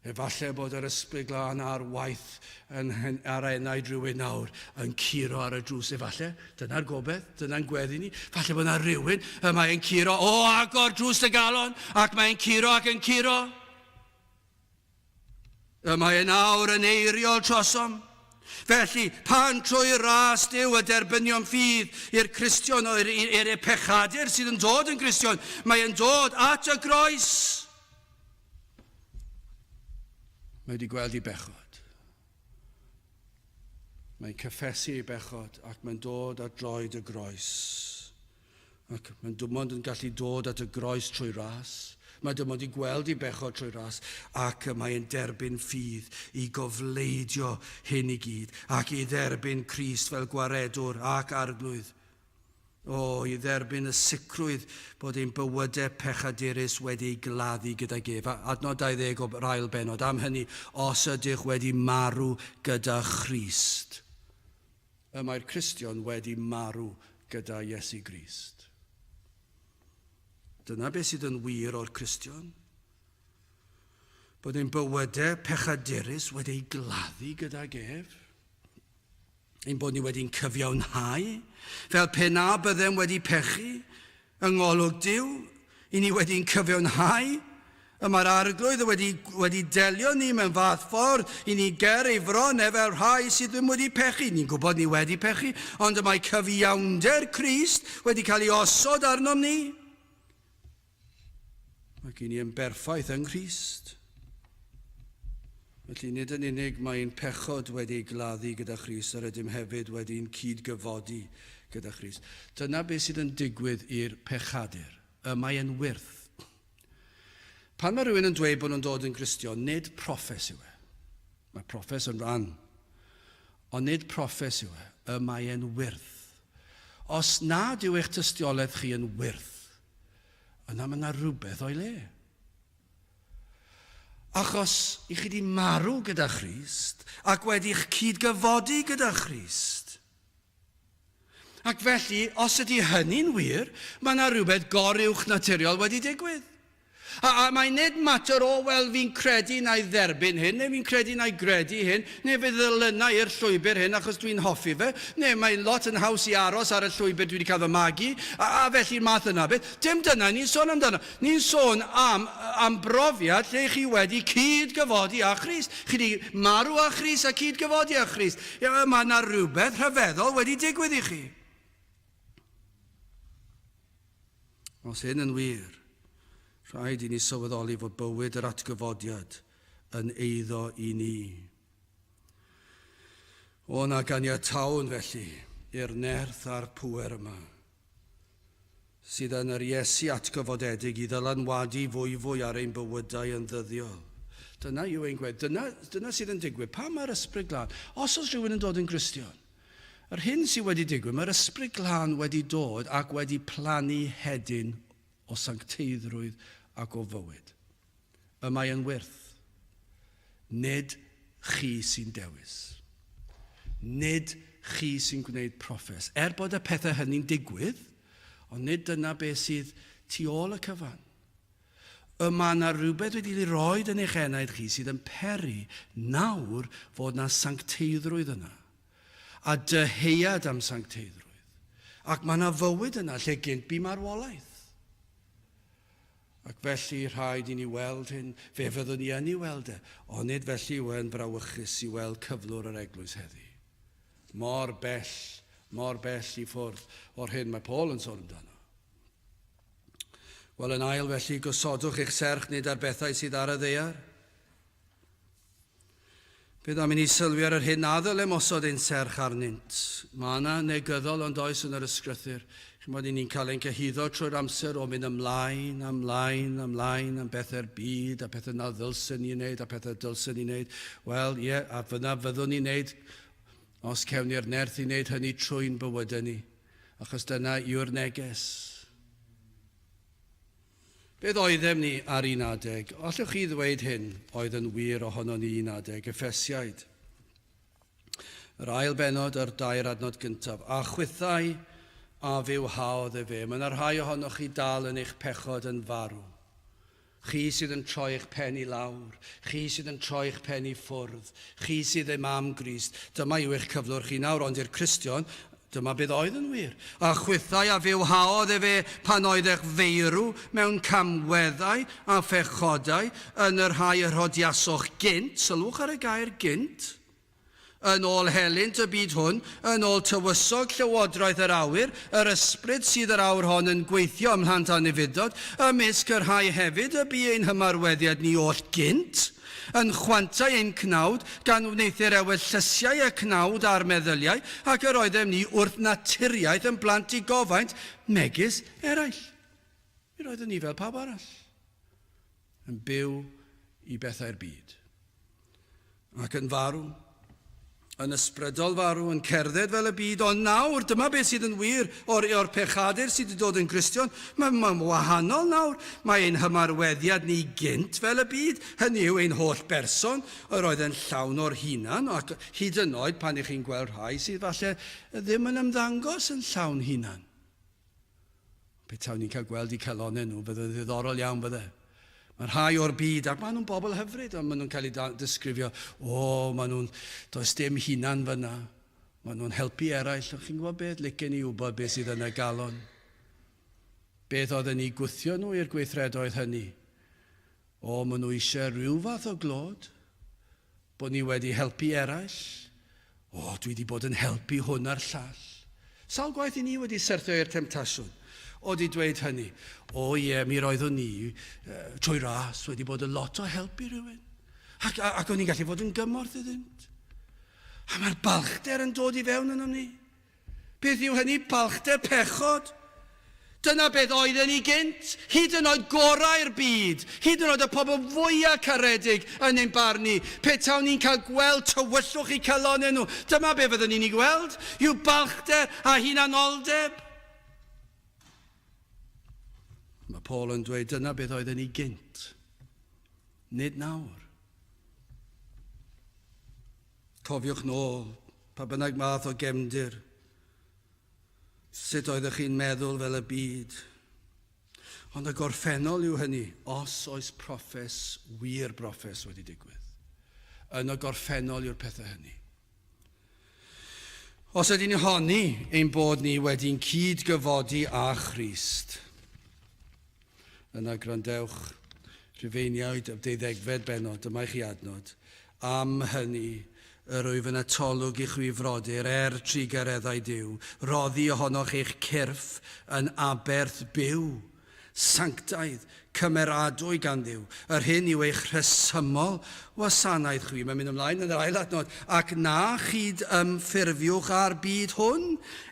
S1: Efallai bod yr Ysbryd Glân ar waith yn, ar enaid rhywun nawr yn curo ar y drws. Efallai, dyna'r gobeith, dyna'n gweddi ni. Falle bod yna rhywun y mae'n curo, o, agor drws dy galon, ac mae'n curo ac yn curo. Y mae yn awr yn eiriol trosom. Felly, pan trwy ras Duw y derbyniom ffydd i'r Cristion, i'r pechadur sydd yn dod yn Gristion, mae'n dod at y groes. Mae wedi gweld ei bechod. Mae'n cyffesu ei bechod ac mae'n dod at droed y groes. Ac mae'n dim ond yn gallu dod at y groes trwy ras. Mae dim ond i gweld ei bechod trwy ras ac mae'n derbyn ffydd i gofleidio hyn i gyd ac i dderbyn Crist fel gwaredwr ac arglwydd. O, i dderbyn y sicrwydd bod ein bywydau pechadurus wedi ei gladdu gydag ef. Adnod 20 o'r ail bennod. Am hynny, os ydych wedi marw gyda Christ, y mae'r Cristion wedi marw gyda Iesu Grist. Dyna beth sydd yn wir o'r Cristion. Bod ein bywydau pechadurus wedi ei gladdu gydag ef. Ein bod ni wedi'n cyfiawnhau, fel pe na byddem wedi pechu, yng ngolwg Duw, i ni wedi'n cyfiawnhau, y mae'r Arglwydd wedi, wedi delio ni mewn fath ffordd i ni ger ei fron e fel rhai sydd ddim wedi pechu. Ni'n gwybod ni wedi pechu, ond y mae cyfiawnder Crist wedi cael ei osod arnom ni. Ac i ni yn berffaith yng Nghrist. Felly nid yn unig mae ein pechod wedi ei gladdu gyda Christ, yr ydym hefyd wedi'n cyd-gyfodi gyda Christ. Dyna beth sydd yn digwydd i'r pechadur. Y mae yn wyrth. Pan mae rhywun yn dweud bod nhw'n dod yn Gristion, nid proffes yw e. Mae proffes yn rhan. Ond nid proffes yw e. Y mae e'n wyrth. Os nad yw eich tystiolaeth chi yn wyrth, yna mae yna rhywbeth o'i le. Achos i chi wedi marw gyda Christ ac wedi'ch cyd-gyfodi gyda Christ. Ac felly, os ydy hynny'n wir, mae yna rhywbeth goruwch naturiol wedi digwydd. A, a mae nid mater o, wel, fi'n credu na i dderbyn hyn, neu fi'n credu na i gredu hyn, neu fe ddilynna i'r llwybr hyn achos dwi'n hoffi fe, neu mae'n lot yn haws i aros ar y llwybr dwi wedi cael fy magu, a, a felly'r math yna beth. Dim dyna ni'n sôn amdano. Ni'n sôn am, am brofiad lle chi wedi cyd-gyfodi â Christ. Chi wedi marw â Christ a cyd-gyfodi â Christ. Mae yna rhywbeth rhyfeddol wedi digwydd i chi. Os hyn yn wir, rhaid i ni sylweddoli fod bywyd yr atgyfodiad yn eiddo i ni. O na ganiatawn felly i'r nerth a'r pŵer yma sydd yn yr Iesu atgyfodedig i ddylanwadu fwyfwy ar ein bywydau yn ddyddiol. Dyna yw ein gwedd. Dyna, dyna sydd yn digwydd. Pam mae'r Ysbryd Glân? Os oes rhywun yn dod yn Gristion, Yr hyn sydd wedi digwydd, mae'r Ysbryd Glân wedi dod ac wedi plannu hedyn o sancteiddrwydd ac o fywyd. Y mae yn wyrth. Nid chi sy'n dewis. Nid chi sy'n gwneud proffes. Er bod y pethau hynny'n digwydd, ond nid dyna beth sydd tu ôl y cyfan. Y mae yna rhywbeth wedi ei roed yn eich enaid chi sydd yn peri nawr fod yna sancteiddrwydd yna. A dyheuad am sancteiddrwydd. Ac mae yna fywyd yna lle gynt bu marwolaeth. Ac felly rhaid i ni weld hyn, fe fyddwn ni yn ei weld e, onid felly yw e'n frawychus i weld cyflwr yr eglwys heddi. Mor bell, mor bell i ffwrdd o'r hyn mae Paul yn sôn amdano. Wel, yn ail felly, gosodwch eich serch nid ar bethau sydd ar y ddaear. Beth am i ni sylwi ar yr hyn na ddylem osod ein serch arnynt? Mae yna negyddol ond oes yn yr ysgrythur. Chimod, i ni'n cael ein cyhuddo trwy'r amser o mynd ymlaen, ymlaen, ymlaen am bethau'r byd a pethau na ddylsen ni wneud a pethau dylsen ni wneud. Wel, ie, yeah, a fyna fyddwn ni'n wneud os cewn ni'r nerth i wneud hynny trwy'n bywydau ni. Achos dyna yw'r neges. Beth oeddem ni ar un adeg? Allwch chi ddweud hyn oedd yn wir ohonon ni un adeg? Effesiaid. Yr ail bennod, yr dair adnod gyntaf. A chwithau a fywhaodd efe. Mae yna rhai ohonoch chi dal yn eich pechod yn farw. Chi sydd yn troi eich pen i lawr, chi sydd yn troi eich pen i ffwrdd, chi sydd ddim am Grist. Dyma yw eich cyflwr chi nawr, ond i'r Cristion, Dyma beth oedd yn wir. A chwithau a fywhaodd efe pan oeddech feirw mewn camweddau a phechodau, yn y rhai y rhodiasoch gynt, sylwch ar y gair gynt, yn ôl helynt y byd hwn, yn ôl tywysog llywodraeth yr awyr, yr ysbryd sydd yr awr hon yn gweithio ym mhlant anufuddod, ymysg y rhai hefyd y bu ein hymarweddiad ni oll gynt. Yn chwantau ein cnawd, gan wneuthur ewyllysiau y cnawd a'r meddyliau, ac yr oeddem ni wrth naturiaeth yn blant digofaint, megis eraill. Mi roeddwn ni fel pawb arall, yn byw i bethau'r byd, ac yn farw yn ysbrydol farw, yn cerdded fel y byd, ond nawr, dyma beth sydd yn wir o'r, or pechadur sydd wedi dod yn Gristion, mae'n mae wahanol nawr, mae ein hymarweddiad ni gynt fel y byd, hynny yw ein holl berson, yr oedd yn llawn o'r hunan, ac hyd yn oed pan ych chi'n gweld rhai sydd falle ddim yn ymddangos yn llawn hunan. Petawn ni'n cael gweld eu calonnau nhw, bydde'n ddiddorol iawn, bydde? Mae rhai o'r byd, ac maen nhw'n bobl hyfryd, ond maen nhw'n cael eu disgrifio, o, maen nhw'n, does dim hunan fyna, maen nhw'n helpu eraill, ond chi'n gwybod beth, licen i wybod beth sydd yn y galon. Beth oedd yn eu gwthio nhw i'r gweithredoedd hynny? O, maen nhw eisiau rhyw fath o glod, bod ni wedi helpu eraill. O, dwi wedi bod yn helpu hwn a'r llall. Sawl gwaith i ni wedi syrthio i'r temtasiwn o di dweud hynny. O ie, mi roeddwn ni, trwy ras, wedi bod yn lot o help i rhywun. Ac, ac o'n i'n gallu fod yn gymorth iddynt. A mae'r balchder yn dod i fewn ynom ni. Beth yw hynny? Balchder pechod. Dyna beth oedden ni gynt, hyd yn oed gorau'r byd, hyd yn oed y pobl fwyaf caredig yn ein barn ni. Petawn ni'n cael gweld tywyllwch eu calonnau nhw, dyma be fyddwn ni'n ei gweld, yw balchder a hunanoldeb. Mae Paul yn dweud dyna beth oedden ni gynt, nid nawr. Cofiwch nôl, pa bynnag math o gefndir, sut oeddech chi'n meddwl fel y byd. Ond y gorffennol yw hynny, os oes proffes, wir broffes wedi digwydd. Yn y gorffennol yw'r pethau hynny. Os ydyn ni'n honni ein bod ni wedi'n cyd-gyfodi â Christ, yna gwrandewch, Rhufeiniaid y deuddegfed bennod, dyma i chi adnod. Am hynny, yr wyf yn atolwg i chwi frodyr, er trugareddau Duw, roddi ohonoch eich cyrff yn aberth byw, sanctaidd, cymeradwy gan Dduw, yr hyn yw eich rhesymol wasanaeth chwi. Mae'n mynd ymlaen yn yr ail adnod. Ac na chyd ymffurfiwch â'r byd hwn,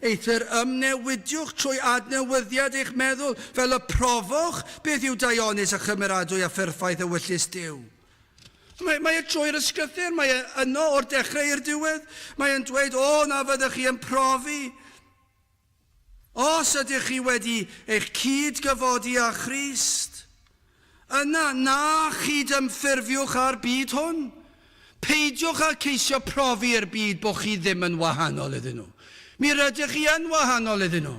S1: eithr ymnewidiwch trwy adnewyddiad eich meddwl, fel y profoch beth yw daionus a chymeradwy a pherffaith ewyllys Duw. Mae, mae e trwy'r ysgrythur, mae e yno o'r dechrau i'r diwedd. Mae e'n dweud, o, na fyddech chi yn profi. Os ydych chi wedi eich cyd-gyfodi â Christ, yna na chyd-ymffurfiwch â'r byd hwn. Peidiwch â ceisio profi i'r byd bod chi ddim yn wahanol iddyn nhw. Mi rydych chi yn wahanol iddyn nhw.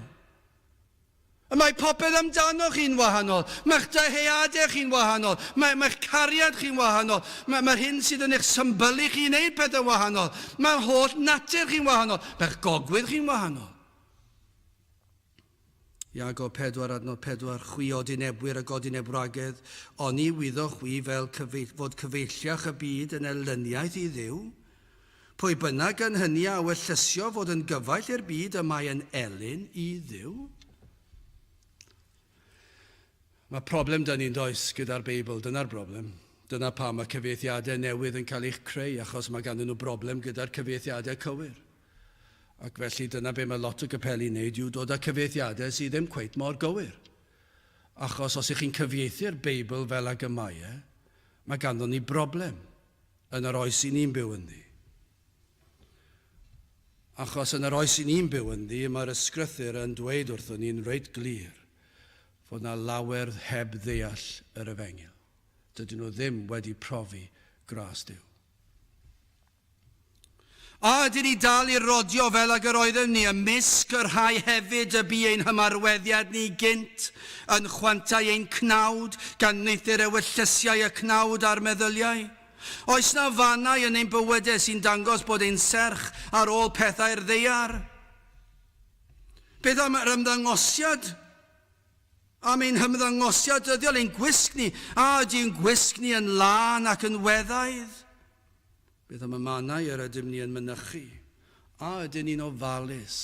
S1: Y mae popeth amdanoch chi'n wahanol. Mae'ch dyheadau chi'n wahanol. Mae, mae'ch cariad chi'n wahanol. Mae, mae'r hyn sydd yn eich symbylu chi i wneud pethau wahanol. Mae'r holl natur chi'n wahanol. Mae'ch gogwydd chi'n wahanol. Iago 4 adnod 4, Chwi odinebwyr a godinebwragedd, oni wyddoch chwi fel cyfeill, fod cyfeilliach y byd yn elyniaeth i Dduw? Pwy bynnag yn hynny a ewyllysio fod yn gyfaill i'r byd y mae yn elyn i Dduw? Mae problem 'da ni'n does gyda'r Beibl, dyna'r broblem. Dyna pam mae cyfieithiadau newydd yn cael eich creu, achos mae ganddyn nhw broblem gyda'r cyfieithiadau cywir. Ac felly dyna be mae lot o gapeli'n neud yw dod â cyfieithiadau sydd ddim cweit mor gywir. Achos os ych chi'n cyfieithu'r Beibl fel ag y mae e, mae ganddon ni broblem yn yr oes i ni'n byw ynddi. Achos yn yr oes i ni'n byw ynddi, mae'r ysgrythur yn dweud wrthon ni'n reit glir fod na lawer heb ddeall yr efengyl. Dydyn nhw ddim wedi profi gras Duw. A ydyn ni dal i rodio fel ag yr oeddem ni ymysg y rhai hefyd y bu ein hymarweddiad ni gynt, yn chwantau ein cnawd, gan wneuthur ewyllysiau y cnawd a'r meddyliau? Oes 'na fannau yn ein bywydau sy'n dangos bod ein serch ar ôl pethau'r ddaear? Beth am yr ymddangosiad? Am ein hymddangosiad dyddiol, ein gwisg ni? A ydy ein gwisg ni yn lân ac yn weddaidd? Beth am y mannau yr ydym ni yn mynychu? A ydyn ni'n ofalus,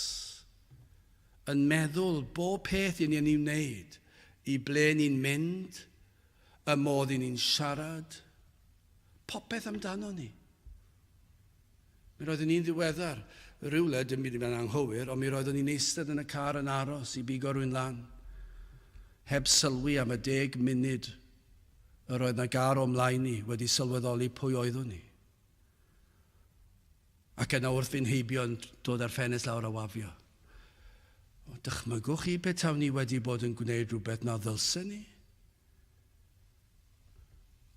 S1: yn meddwl bob peth i ni yn ei wneud, i ble ni'n mynd, y modd i ni'n siarad, popeth amdano ni? Mi roeddwn ni'n ddiweddar, rhywle, dim byd yn anghywir, ond mi roeddwn ni'n eistedd yn y car yn aros i bigo rhywun lan, heb sylwi am y deg munud Yr oedd 'na gar o mlaen i wedi sylweddoli pwy oeddwn i. Ac yna wrth fynd heibio yn dod â'r ffenest lawr a wafio. O, dychmygwch chi petawn ni wedi bod yn gwneud rhywbeth na ddylsen ni?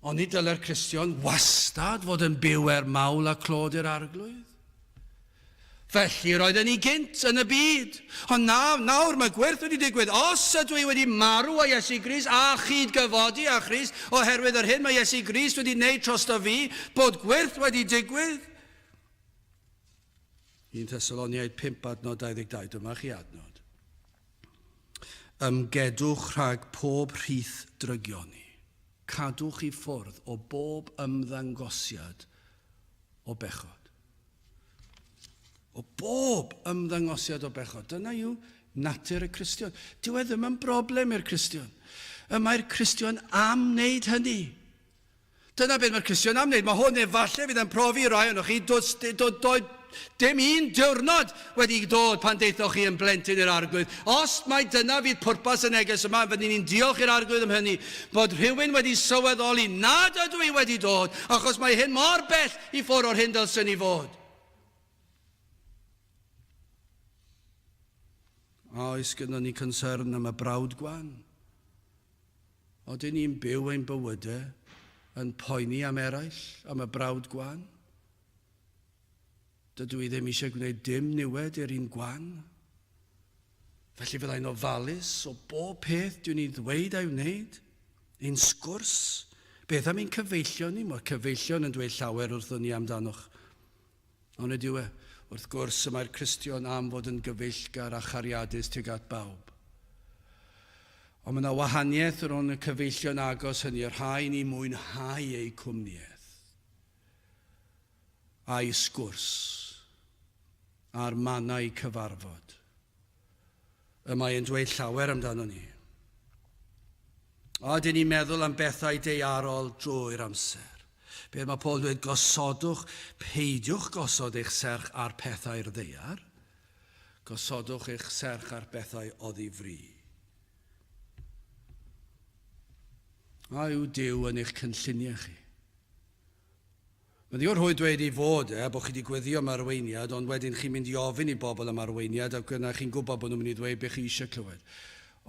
S1: Oni dyle'r Cristion wastad fod yn byw er mawl a clod i'r Arglwydd? Felly roedden ni gynt yn y byd. Ond na, nawr mae gwyrth wedi digwydd. Os ydw i wedi marw â Iesu Grist a chyd-gyfodi â Christ oherwydd yr hyn mae Iesu Grist wedi wneud trosto fi, bod gwyrth wedi digwydd. 1 Thessaloniaid 5 adnod 22, dyma chi adnod. Ymgedwch rhag pob rhith drygioni. Cadwch i ffwrdd o bob ymddangosiad o bechod. O bob ymddangosiad o bechod. Dyna yw natur y Cristion. Dyw e ddim yn broblem i'r Cristion. Y mae'r Cristion am wneud hynny. Dyna beth mae'r Cristion am wneud. Mae hwn efallai fydd yn profi i rai ohonoch chi, does, do, do, do, dim un diwrnod wedi dod pan deithoch chi yn blentyn i'r Arglwydd. Os mai dyna fydd pwrpas y neges yma, fyddwn ni'n diolch i'r Arglwydd am hynny, bod rhywun wedi sylweddoli nad ydw i wedi dod, achos mae hyn mor bell i ffwrdd o'r hyn dylsen ni fod. A oes gynnon ni concern am y brawd gwan? Odyn ni'n byw ein bywydau yn poeni am eraill, am y brawd gwan? Dydw i ddim eisiau gwneud dim niwed i'r un gwan. Felly fyddai'n ofalus o bob peth dwi'n ei ddweud a'i wneud. Ein sgwrs. Beth am ein cyfeillion ni? Mae'r cyfeillion yn dweud llawer wrthon ni amdanoch. Ond ydyw e? Wrth gwrs, y mae'r Cristion am fod yn gyfeillgar a chariadus tuag at bawb. Ond mae yna wahaniaeth rhwng y cyfeillion agos hynny, y rhai ni mwynhau eu cwmniaeth, a'i sgwrs, a'r mannau cyfarfod. Y mae yn dweud llawer amdano ni. A ydyn ni'n meddwl am bethau daearol drwy'r amser? Beth mae Paul yn dweud, gosodwch, peidiwch gosod eich serch ar pethau'r ddaear, gosodwch eich serch ar bethau oddi fri. A yw Duw yn eich cynlluniau chi? Mae'n ddigon rhwydd dweud ei fod e, a bod chi wedi gweddio am arweiniad, ond wedyn chi'n mynd i ofyn i bobl am arweiniad ac yna chi'n gwybod bod nhw'n mynd i ddweud beth chi eisiau clywed.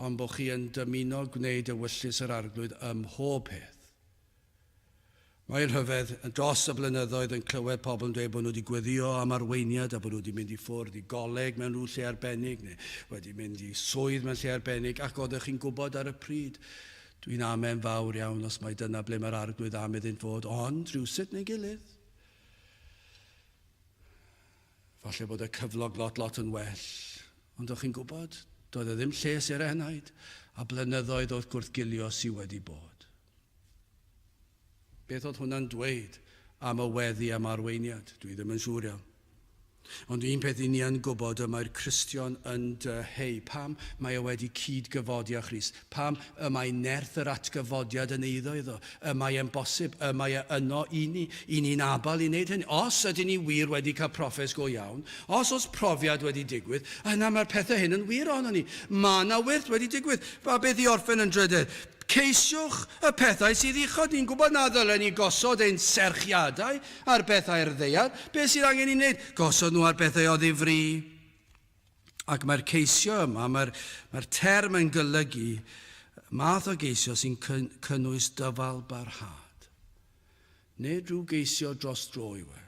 S1: Ond bod chi yn dymuno gwneud ewyllys yr Arglwydd ym mhob peth. Mae'n rhyfedd, dros y blynyddoedd yn clywed pobl yn dweud bod nhw wedi gweddio am arweiniad a bod nhw wedi mynd i ffwrdd i goleg mewn rhyw lle arbennig neu wedi mynd i swydd mewn lle arbennig ac oeddech chi'n gwybod ar y pryd. Dwi'n amen fawr iawn os mai dyna ble mae'r arglwydd am iddynt fod, ond rhywsut neu gilydd. Falle bod y cyflog lot lot yn well, ond o'ch chi'n gwybod, doedd e ddim lles i'r enaid, a blynyddoedd oedd gwrthgilio sy wedi bod. Beth oedd hwnna'n dweud am y weddi am arweiniad? Dwi ddim yn siŵr iawn. Ond un peth i ni yn gwybod y mae'r Cristion yn dyheu. Pam mae e wedi cyd-gyfodi â Christ? Pam y mae nerth yr atgyfodiad yn eiddo iddo? Y mae e'n bosib, y mae e yno i ni, i ni'n abal i wneud hynny. Os ydyn ni wir wedi cael proffes go iawn, os oes profiad wedi digwydd, yna mae'r pethau hyn yn wir ohonon ni. Mae yna wyrth wedi digwydd. A beth i orffen yn drydedd? Ceisiwch y pethau sydd uchod. Ni'n gwybod na ddylen ni gosod ein serchiadau ar bethau'r ddaear. Beth sydd angen i wneud? Gosod nhw ar bethau o ddifri. Ac mae'r ceisio yma, mae'r mae term yn golygu math o geisio sy'n cynnwys dyfal barhad. Nid rhyw geisio dros dro yw e.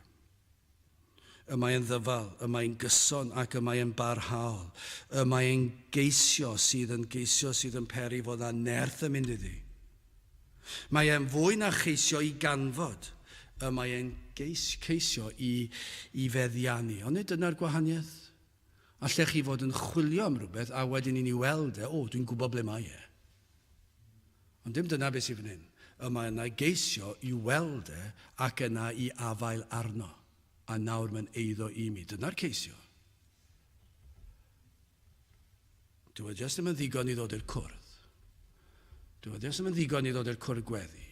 S1: Y mae'n ddyfal, y mae'n gyson ac y mae'n barhaol. Y mae'n geisio sydd yn geisio sydd yn peri fod na nerth yn mynd iddi. Mae e'n fwy na cheisio i ganfod, y mae e'n geisio i, i feddiannu. Ond nid dyna'r gwahaniaeth. Allech chi fod yn chwilio am rhywbeth a wedyn i ni weld e, o, dwi'n gwybod ble mae e. Ond dim dyna beth sydd fan hyn. Y mae yna geisio i weld e ac yna i afael arno. A nawr mae'n eiddo i mi. Dyna'r ceisio. Dyw e jyst ddim yn ddigon i ddod i'r cwrdd. Dyw e jyst ddim yn ddigon i ddod i'r cwrdd gweddi.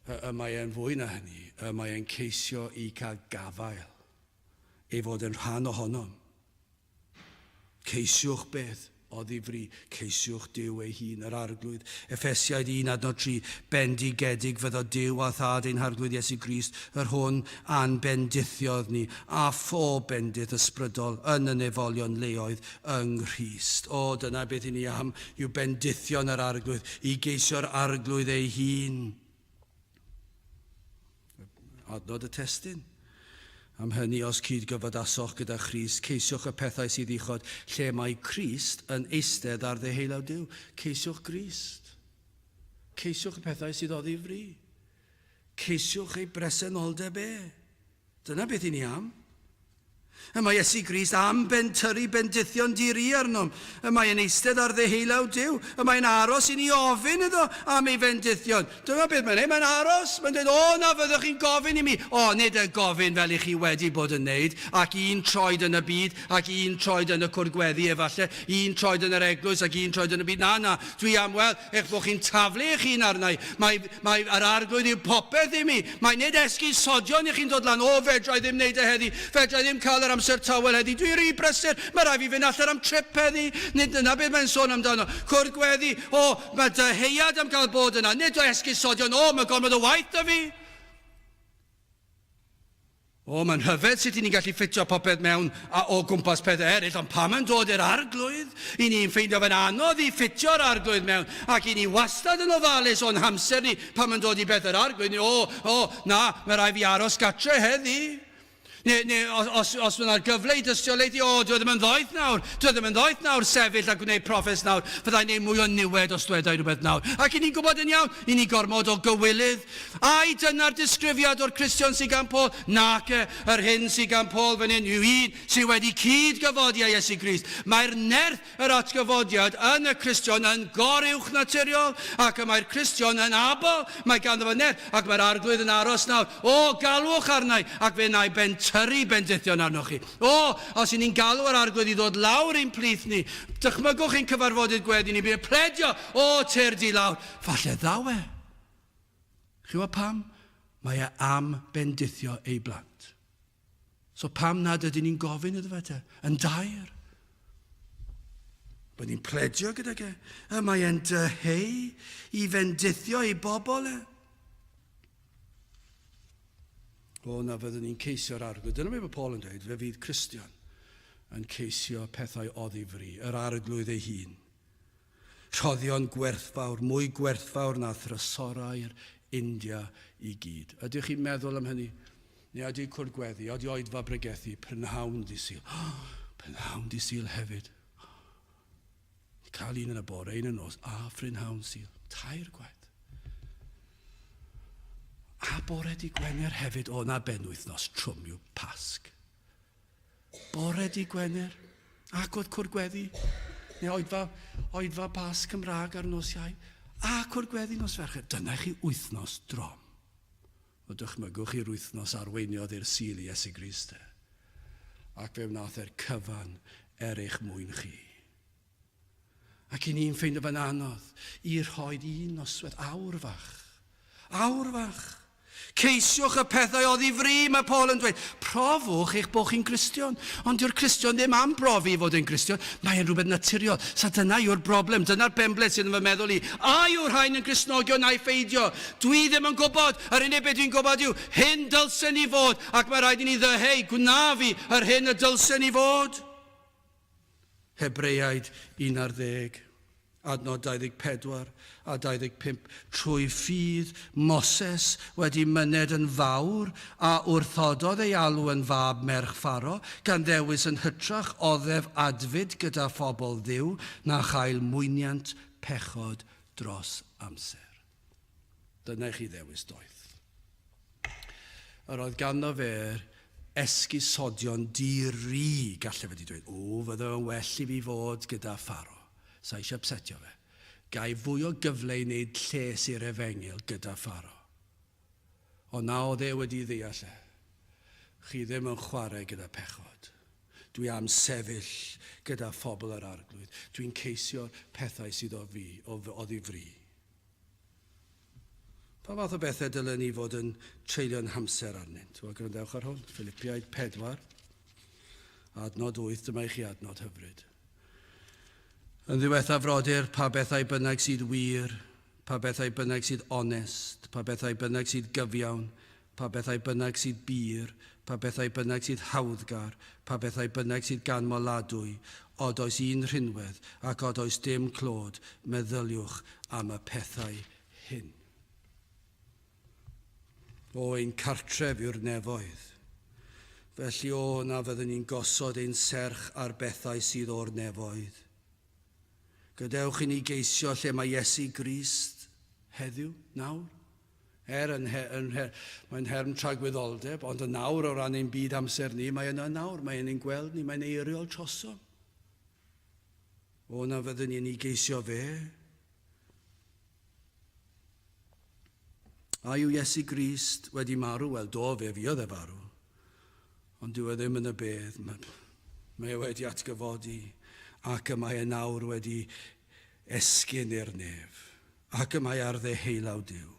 S1: Y, y mae e'n fwy na hynny. Y mae e'n ceisio i cael gafael. Ei fod yn rhan ohonom. Ceisiwch beth o ddifri, ceisiwch Duw ei hun, yr Arglwydd. Effesiaid 1 adnod 3, Bendigedig fyddo Duw a Thad ein Harglwydd Iesu Grist, yr hwn a'n bendithiodd ni, a phob bendith ysbrydol yn y nefolion leoedd yng Nghrist. O, dyna beth i ni am, yw bendithion yr Arglwydd, i geisio'r Arglwydd ei hun. Adnod y testun. Am hynny, os cyd-gyfodasoch gyda Christ, ceisiwch y pethau sydd uchod, lle mae Crist yn eistedd ar ddeheulaw Duw. Ceisiwch Grist. Ceisiwch y pethau sydd oddi fri. Ceisiwch ei bresenoldeb e. Dyna beth i ni am. Y mae Iesu Grist am bentyrru bendithion di-ri arnom. Y mae yn eistedd ar ddeheulaw Duw. Y mae'n aros i ni ofyn iddo am ei fendithion. Dyma beth mae'n ei, mae'n aros. Mae'n dweud, o, na fyddwch chi'n gofyn i mi. O, nid y gofyn fel i chi wedi bod yn neud, ac un troed yn y byd, ac un troed yn y cwrdd gweddi efallai, un troed yn yr eglwys ac un troed yn y byd. Na, na, dwi am weld eich bod chi'n taflu eich hun arna i. Mae, mae yr arglwydd yw popeth i mi. Mae nid esgusodion i chi'n dod lan. O, fedra i ddim wneud e heddi. Fedra i ddim cael yr amser tawel heddi. Dwi rhy brysur. Mae rhaid fi fynd allan am trip heddi. Nid dyna beth mae'n sôn amdano. Cwrdd gweddi. O, mae dyheuad am gael bod yna. Nid o esgusodion. O, mae gormod o waith da fi. O, mae'n rhyfedd sut i ni'n gallu ffitio popeth mewn a o gwmpas pethau eraill, ond pan mae'n dod i'r arglwydd, i ni'n ffeindio fe'n anodd i ffitio'r arglwydd mewn, ac i ni wastad yn ofalus o'n hamser ni pan mae'n dod i bethau'r arglwydd, ni, o, o, na, mae rhaid fi aros gatre heddi. Neu, neu os, os, os mae yna gyfle i dystiolaethu, o, dwi e ddim yn ddoeth nawr, dwi e ddim yn ddoeth nawr sefyll a gwneud proffes nawr, fyddai'n gwneud mwy o niwed os dwedai rhywbeth nawr. Ac i ni'n gwybod yn iawn, i ni gormod o gywilydd. Ai dyna'r disgrifiad o'r Cristion sydd gan Paul? Nac e, yr hyn sydd gan Paul fan hyn yw un sydd wedi cyd-gyfodi â Iesu Grist. Mae'r nerth yr atgyfodiad yn y Cristion yn goruwchnaturiol, ac y mae'r Cristion yn abl, mae ganddo fo nerth, ac mae'r Arglwydd yn aros nawr. O, galwch arna i, ac fe wna i bentyrru bendithion arnoch chi. O, os y'n ni'n galw yr Arglwydd i ddod lawr i'n plith ni, dychmygwch ein cyfarfodydd gweddi ni, bydd yn pledio, o, tyrd i lawr. Falle ddaw e. Chi wybod pam? Mae e am bendithio ei blant. So pam nad ydyn ni'n gofyn iddo fe te? Yn daer. Bod ni'n pledio gydag e. Y mae e'n dyheu i fendithio ei bobl e. O, na fyddwn ni'n ceisio'r arglwydd. Dyna beth mae Paul yn dweud, fe fydd Cristion yn ceisio pethau oddi fri, yr arglwydd ei hun. Rhoddion gwerthfawr, mwy gwerthfawr na thrysorau'r India i gyd. Ydych chi'n meddwl am hynny? Neu ydy cwrdd gweddi, ydy oedfa bregethu, prynhawn di Sul. Prynhawn di Sul hefyd. Cael un yn y bore, un yn y nos, a phrynhawn Sul. Tair gwaith. A bore di Gwener hefyd, o na benwythnos trwm yw Pasg. Bore di Gwener, ac oedd cwrdd gweddi, neu oedfa, oedfa Pasg Cymraeg ar nos Iau, a cwrdd gweddi nos Fercher. Dyna chi wythnos drom. O dychmygwch i'r wythnos arweiniodd i'r Sul i Iesu Grist e. Ac fe wnaeth e'r cyfan er eich mwyn chi. Ac i ni'n ffeindio fe'n anodd i rhoi un noswaith, awr fach. Awr fach. Ceisiwch y pethau oddi fri, mae Paul yn dweud. Profwch eich bod chi'n Gristion. Ond dyw'r Cristion ddim am brofi i fod yn Gristion. Mae'n rhywbeth naturiol. Sa dyna yw'r broblem, dyna'r benbleth sydd yn fy meddwl i. A yw'r rhain yn Gristnogion ai pheidio? Dwi ddim yn gwybod. Yr unig beth dwi'n gwybod yw, hyn dylsen ni fod, ac mae rhaid i ni ddyheu, gwna fi yr hyn y dylsen ni fod. Hebreaid 11, adnod 24 a 25, Trwy ffydd Moses wedi myned yn fawr, a wrthododd ei alw yn fab merch Pharo, gan ddewis yn hytrach oddef adfyd gyda phobl Dduw na chael mwyniant pechod dros amser. Dyna i chi ddewis doeth. Yr oedd ganddo fe'r esgusodion di-ri, galle fe 'di dweud, O, fydde fe'n well i fi fod gyda Pharo. Sa eisiau ypsetio fe. Ga i fwy o gyfle i wneud lles i'r efengyl gyda Pharo. Ond na oedd e wedi ddeall e. Chi ddim yn chwarae gyda pechod. Dwi am sefyll gyda phobl yr Arglwydd. Dwi'n ceisio'r pethau sydd o fi, o, oddi fri. Pa fath o bethau dylen ni fod yn treulio'n hamser arnynt? Wel, gwrandewch ar hwn. Philippiaid 4, adnod 8, dyma i chi adnod hyfryd. Yn ddiwethaf, frodyr, pa bethau bynnag sydd wir, pa bethau bynnag sydd onest, pa bethau bynnag sydd gyfiawn, pa bethau bynnag sydd bur, pa bethau bynnag sydd hawddgar, pa bethau bynnag sydd ganmoladwy, od oes un rhinwedd, ac od oes dim clod, meddyliwch am y pethau hyn. O, ein cartref yw'r nefoedd. Felly, o, na fyddwn ni'n gosod ein serch ar bethau sydd o'r nefoedd. Gadewch i ni geisio lle mae Iesu Grist heddiw, nawr. Er yn, he, yn he, mae'n herm tragwyddoldeb, ond yn nawr o ran ein byd amser ni, mae yna nawr, mae yn ein gweld ni, mae'n eiriol trosom. O, na fyddwn ni'n ei geisio fe. A yw Iesu Grist wedi marw? Wel, do, fe fuodd e farw. Ond dyw e ddim yn y bedd. Mae, mae e wedi atgyfodi ac y mae e nawr wedi esgyn i'r nef. Ac y mae ar ddeheulaw Duw.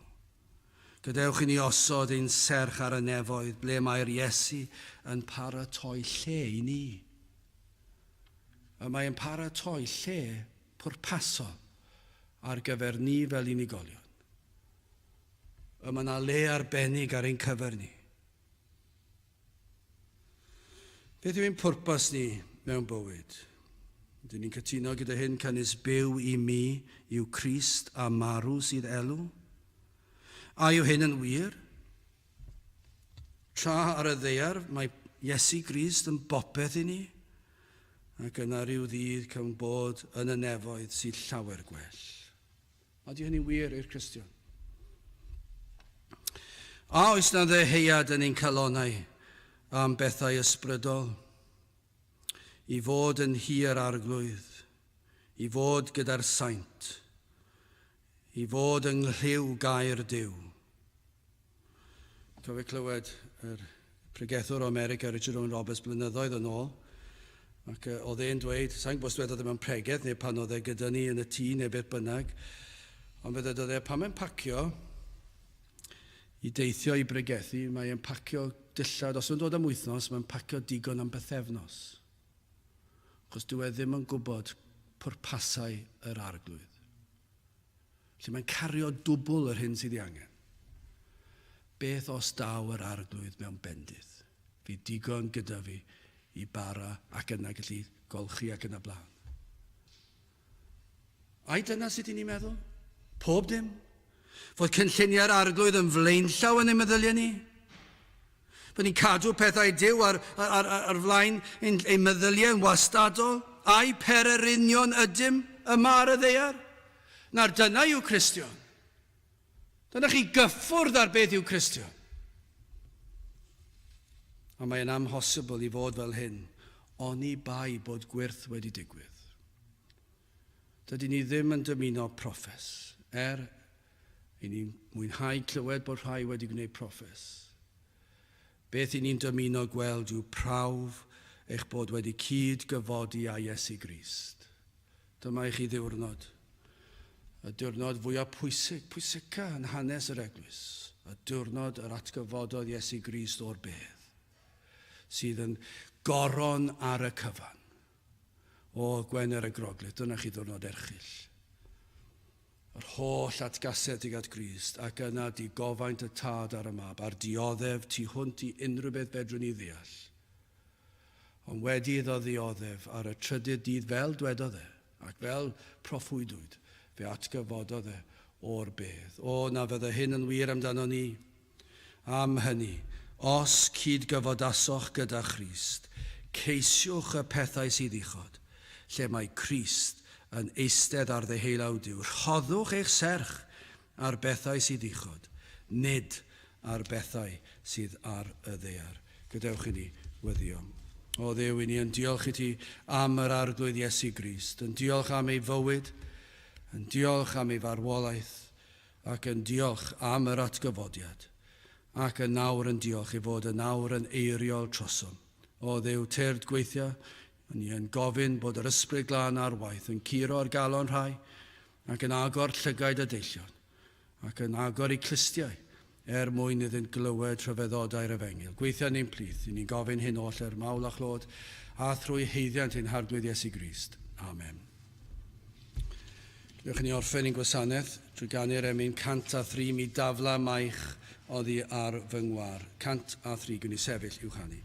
S1: Gadewch i ni osod ein serch ar y nefoedd ble mae'r Iesu yn paratoi lle i ni. Y mae yn paratoi lle pwrpasol ar gyfer ni fel unigolion. Y mae yna le arbennig ar ein cyfer ni. Beth yw ein pwrpas ni mewn bywyd? Ydyn ni'n cytuno gyda hyn, canys byw i mi yw Crist a marw sydd elw? A yw hyn yn wir? Tra ar y ddaear mae Iesu Grist yn bopeth i ni, ac yna rhyw ddydd cawn bod yn y nefoedd sydd llawer gwell. Ydy hynny'n wir i'r Cristion? A oes na ddeheuad yn ein calonnau am bethau ysbrydol? I fod yn nhŷ yr Arglwydd, i fod gyda'r saint, i fod yng nghlyw gair Duw. Cofio clywed yr pregethwr o America, Richard Owen Roberts, blynyddoedd yn ôl, ac oedd e'n dweud, sa'n gwybod os dwedodd e mewn pregeth neu pan oedd e gyda ni yn y tŷ neu beth bynnag, ond fe dwedodd e, pan mae'n pacio i deithio i bregethu, mae e'n pacio dillad, os mae'n dod am wythnos, mae'n pacio digon am bythefnos. Achos dyw e ddim yn gwybod pwrpasau yr arglwydd. Lle mae'n cario dwbl yr hyn sydd ei angen. Beth os daw yr Arglwydd mewn bendith? Fydd digon gyda fi i bara ac yna gallu golchi ac yna blaen. Ai dyna sut i ni'n meddwl? Pob dim. Fod cynlluniau'r arglwydd yn flaenllaw yn ein meddyliau ni? Bod ni'n cadw pethau Duw ar, ar, ar, ar flaen ein, ein meddyliau yn wastadol? Ai pererinion ydym yma ar y ddaear? Na'r dyna yw Cristion. Dyna chi gyffwrdd ar beth yw Cristion. A mae'n amhosibl i fod fel hyn, oni bai bod gwyrth wedi digwydd. Dydyn ni ddim yn dymuno proffes, er i ni'n mwynhau clywed bod rhai wedi gwneud proffes. Beth i ni'n dymuno gweld yw prawf eich bod wedi cyd-gyfodi â Iesu Grist. Dyma i chi ddiwrnod, y diwrnod fwyaf pwysig, pwysica yn hanes yr eglwys, y diwrnod yr atgyfododd Iesu Grist o'r bedd, sydd yn goron ar y cyfan. O, Gwener y Groglith, dyna chi ddiwrnod erchyll. Yr holl atgasedd tuag at Grist, ac yna digofaint y Tad ar y Mab, a'r dioddef tu hwnt i unrhyw beth fedrwn ni ddeall. Ond wedi iddo ddioddef ar y trydydd dydd fel dwedodd e, ac fel proffwydwyd, fe atgyfododd e o'r bedd. O, na fydde hyn yn wir amdano ni! Am hynny, os cyd-gyfodasoch gyda Christ, ceisiwch y pethau sydd uchod, lle mae Crist yn eistedd ar ddeheulaw Duw. Rhoddwch eich serch ar bethau sydd uchod, nid ar bethau sydd ar y ddaear. Gadewch i ni weddïo. O Dduw, i ni yn diolch i ti am yr Arglwydd Iesu Grist, yn diolch am ei fywyd, yn diolch am ei farwolaeth, ac yn diolch am yr atgyfodiad, ac yn nawr yn diolch ei fod yn awr yn eiriol trosom. O Dduw, tyrd gweithio, ni yn gofyn bod yr Ysbryd Glân ar waith yn curo ar galon rhai, ac yn agor llygaid y deillion, ac yn agor eu clustiau, er mwyn iddynt glywed rhyfeddodau'r Efengyl. Gweithio yn ein plith, i ni'n gofyn hyn oll er mawl a chlod, a thrwy haeddiant ein Harglwydd Iesu Grist. Amen. Gadewch i ni orffen ein gwasanaeth drwy ganu'r emyn 103 Mi dafla maich oddi ar fy ngwar. 103, gwn i sefyll i'w chanu.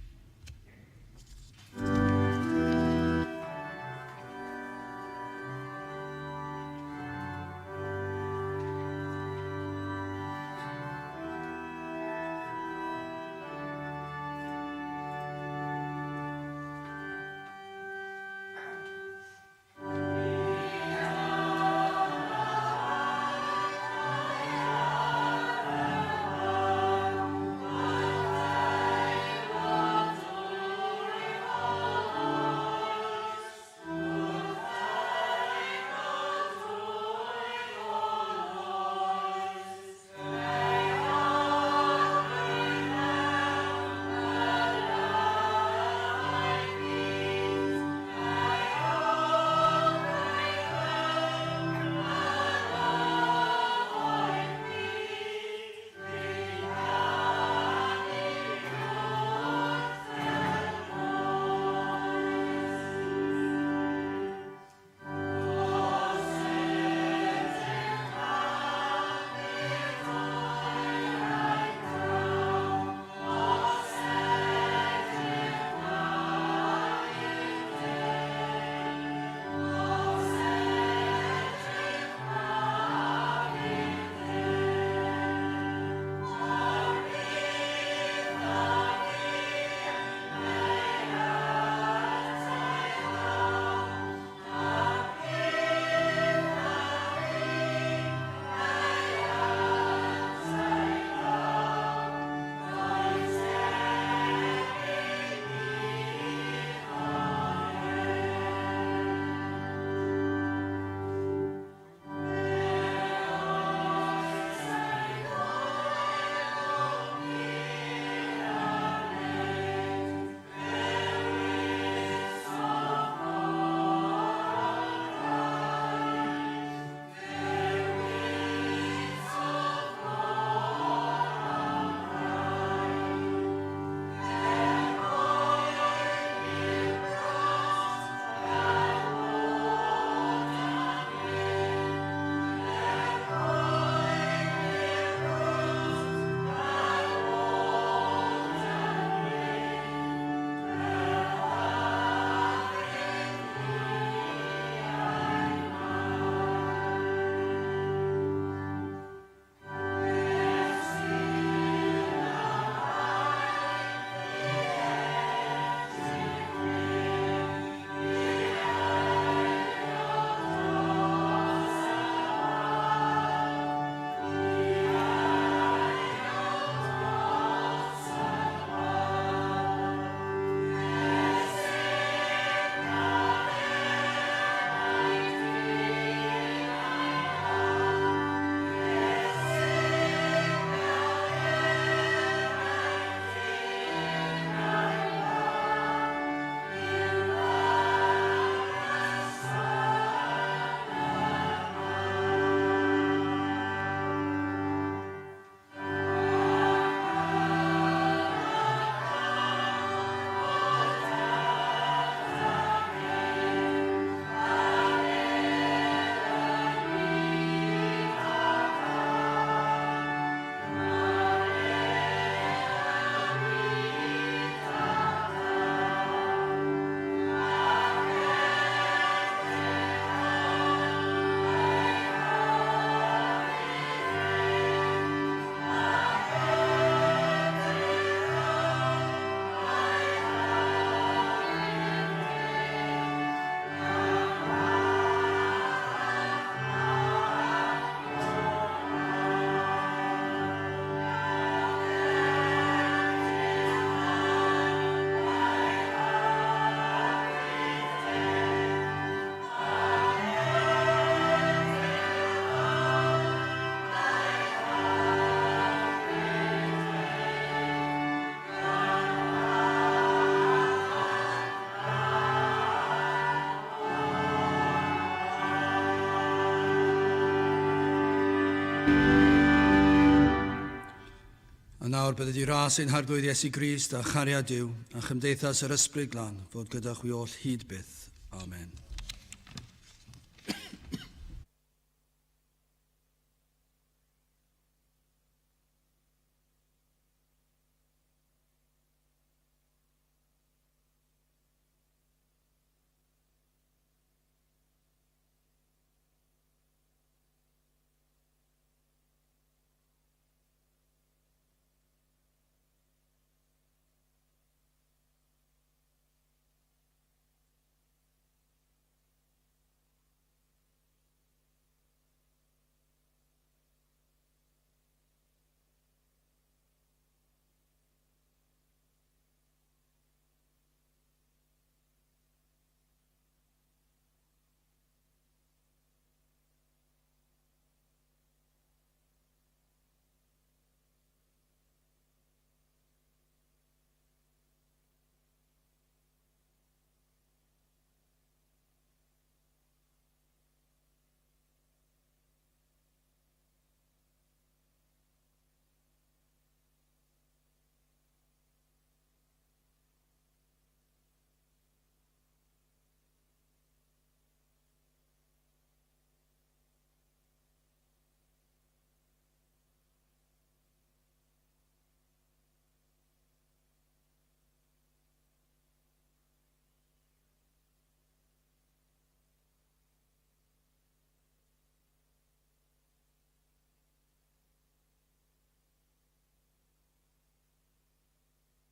S1: nawr bydded i ras ein Harglwydd Iesu Grist a chariad Duw a chymdeithas yr Ysbryd Glân fod gyda chwi oll hyd byth. Amen.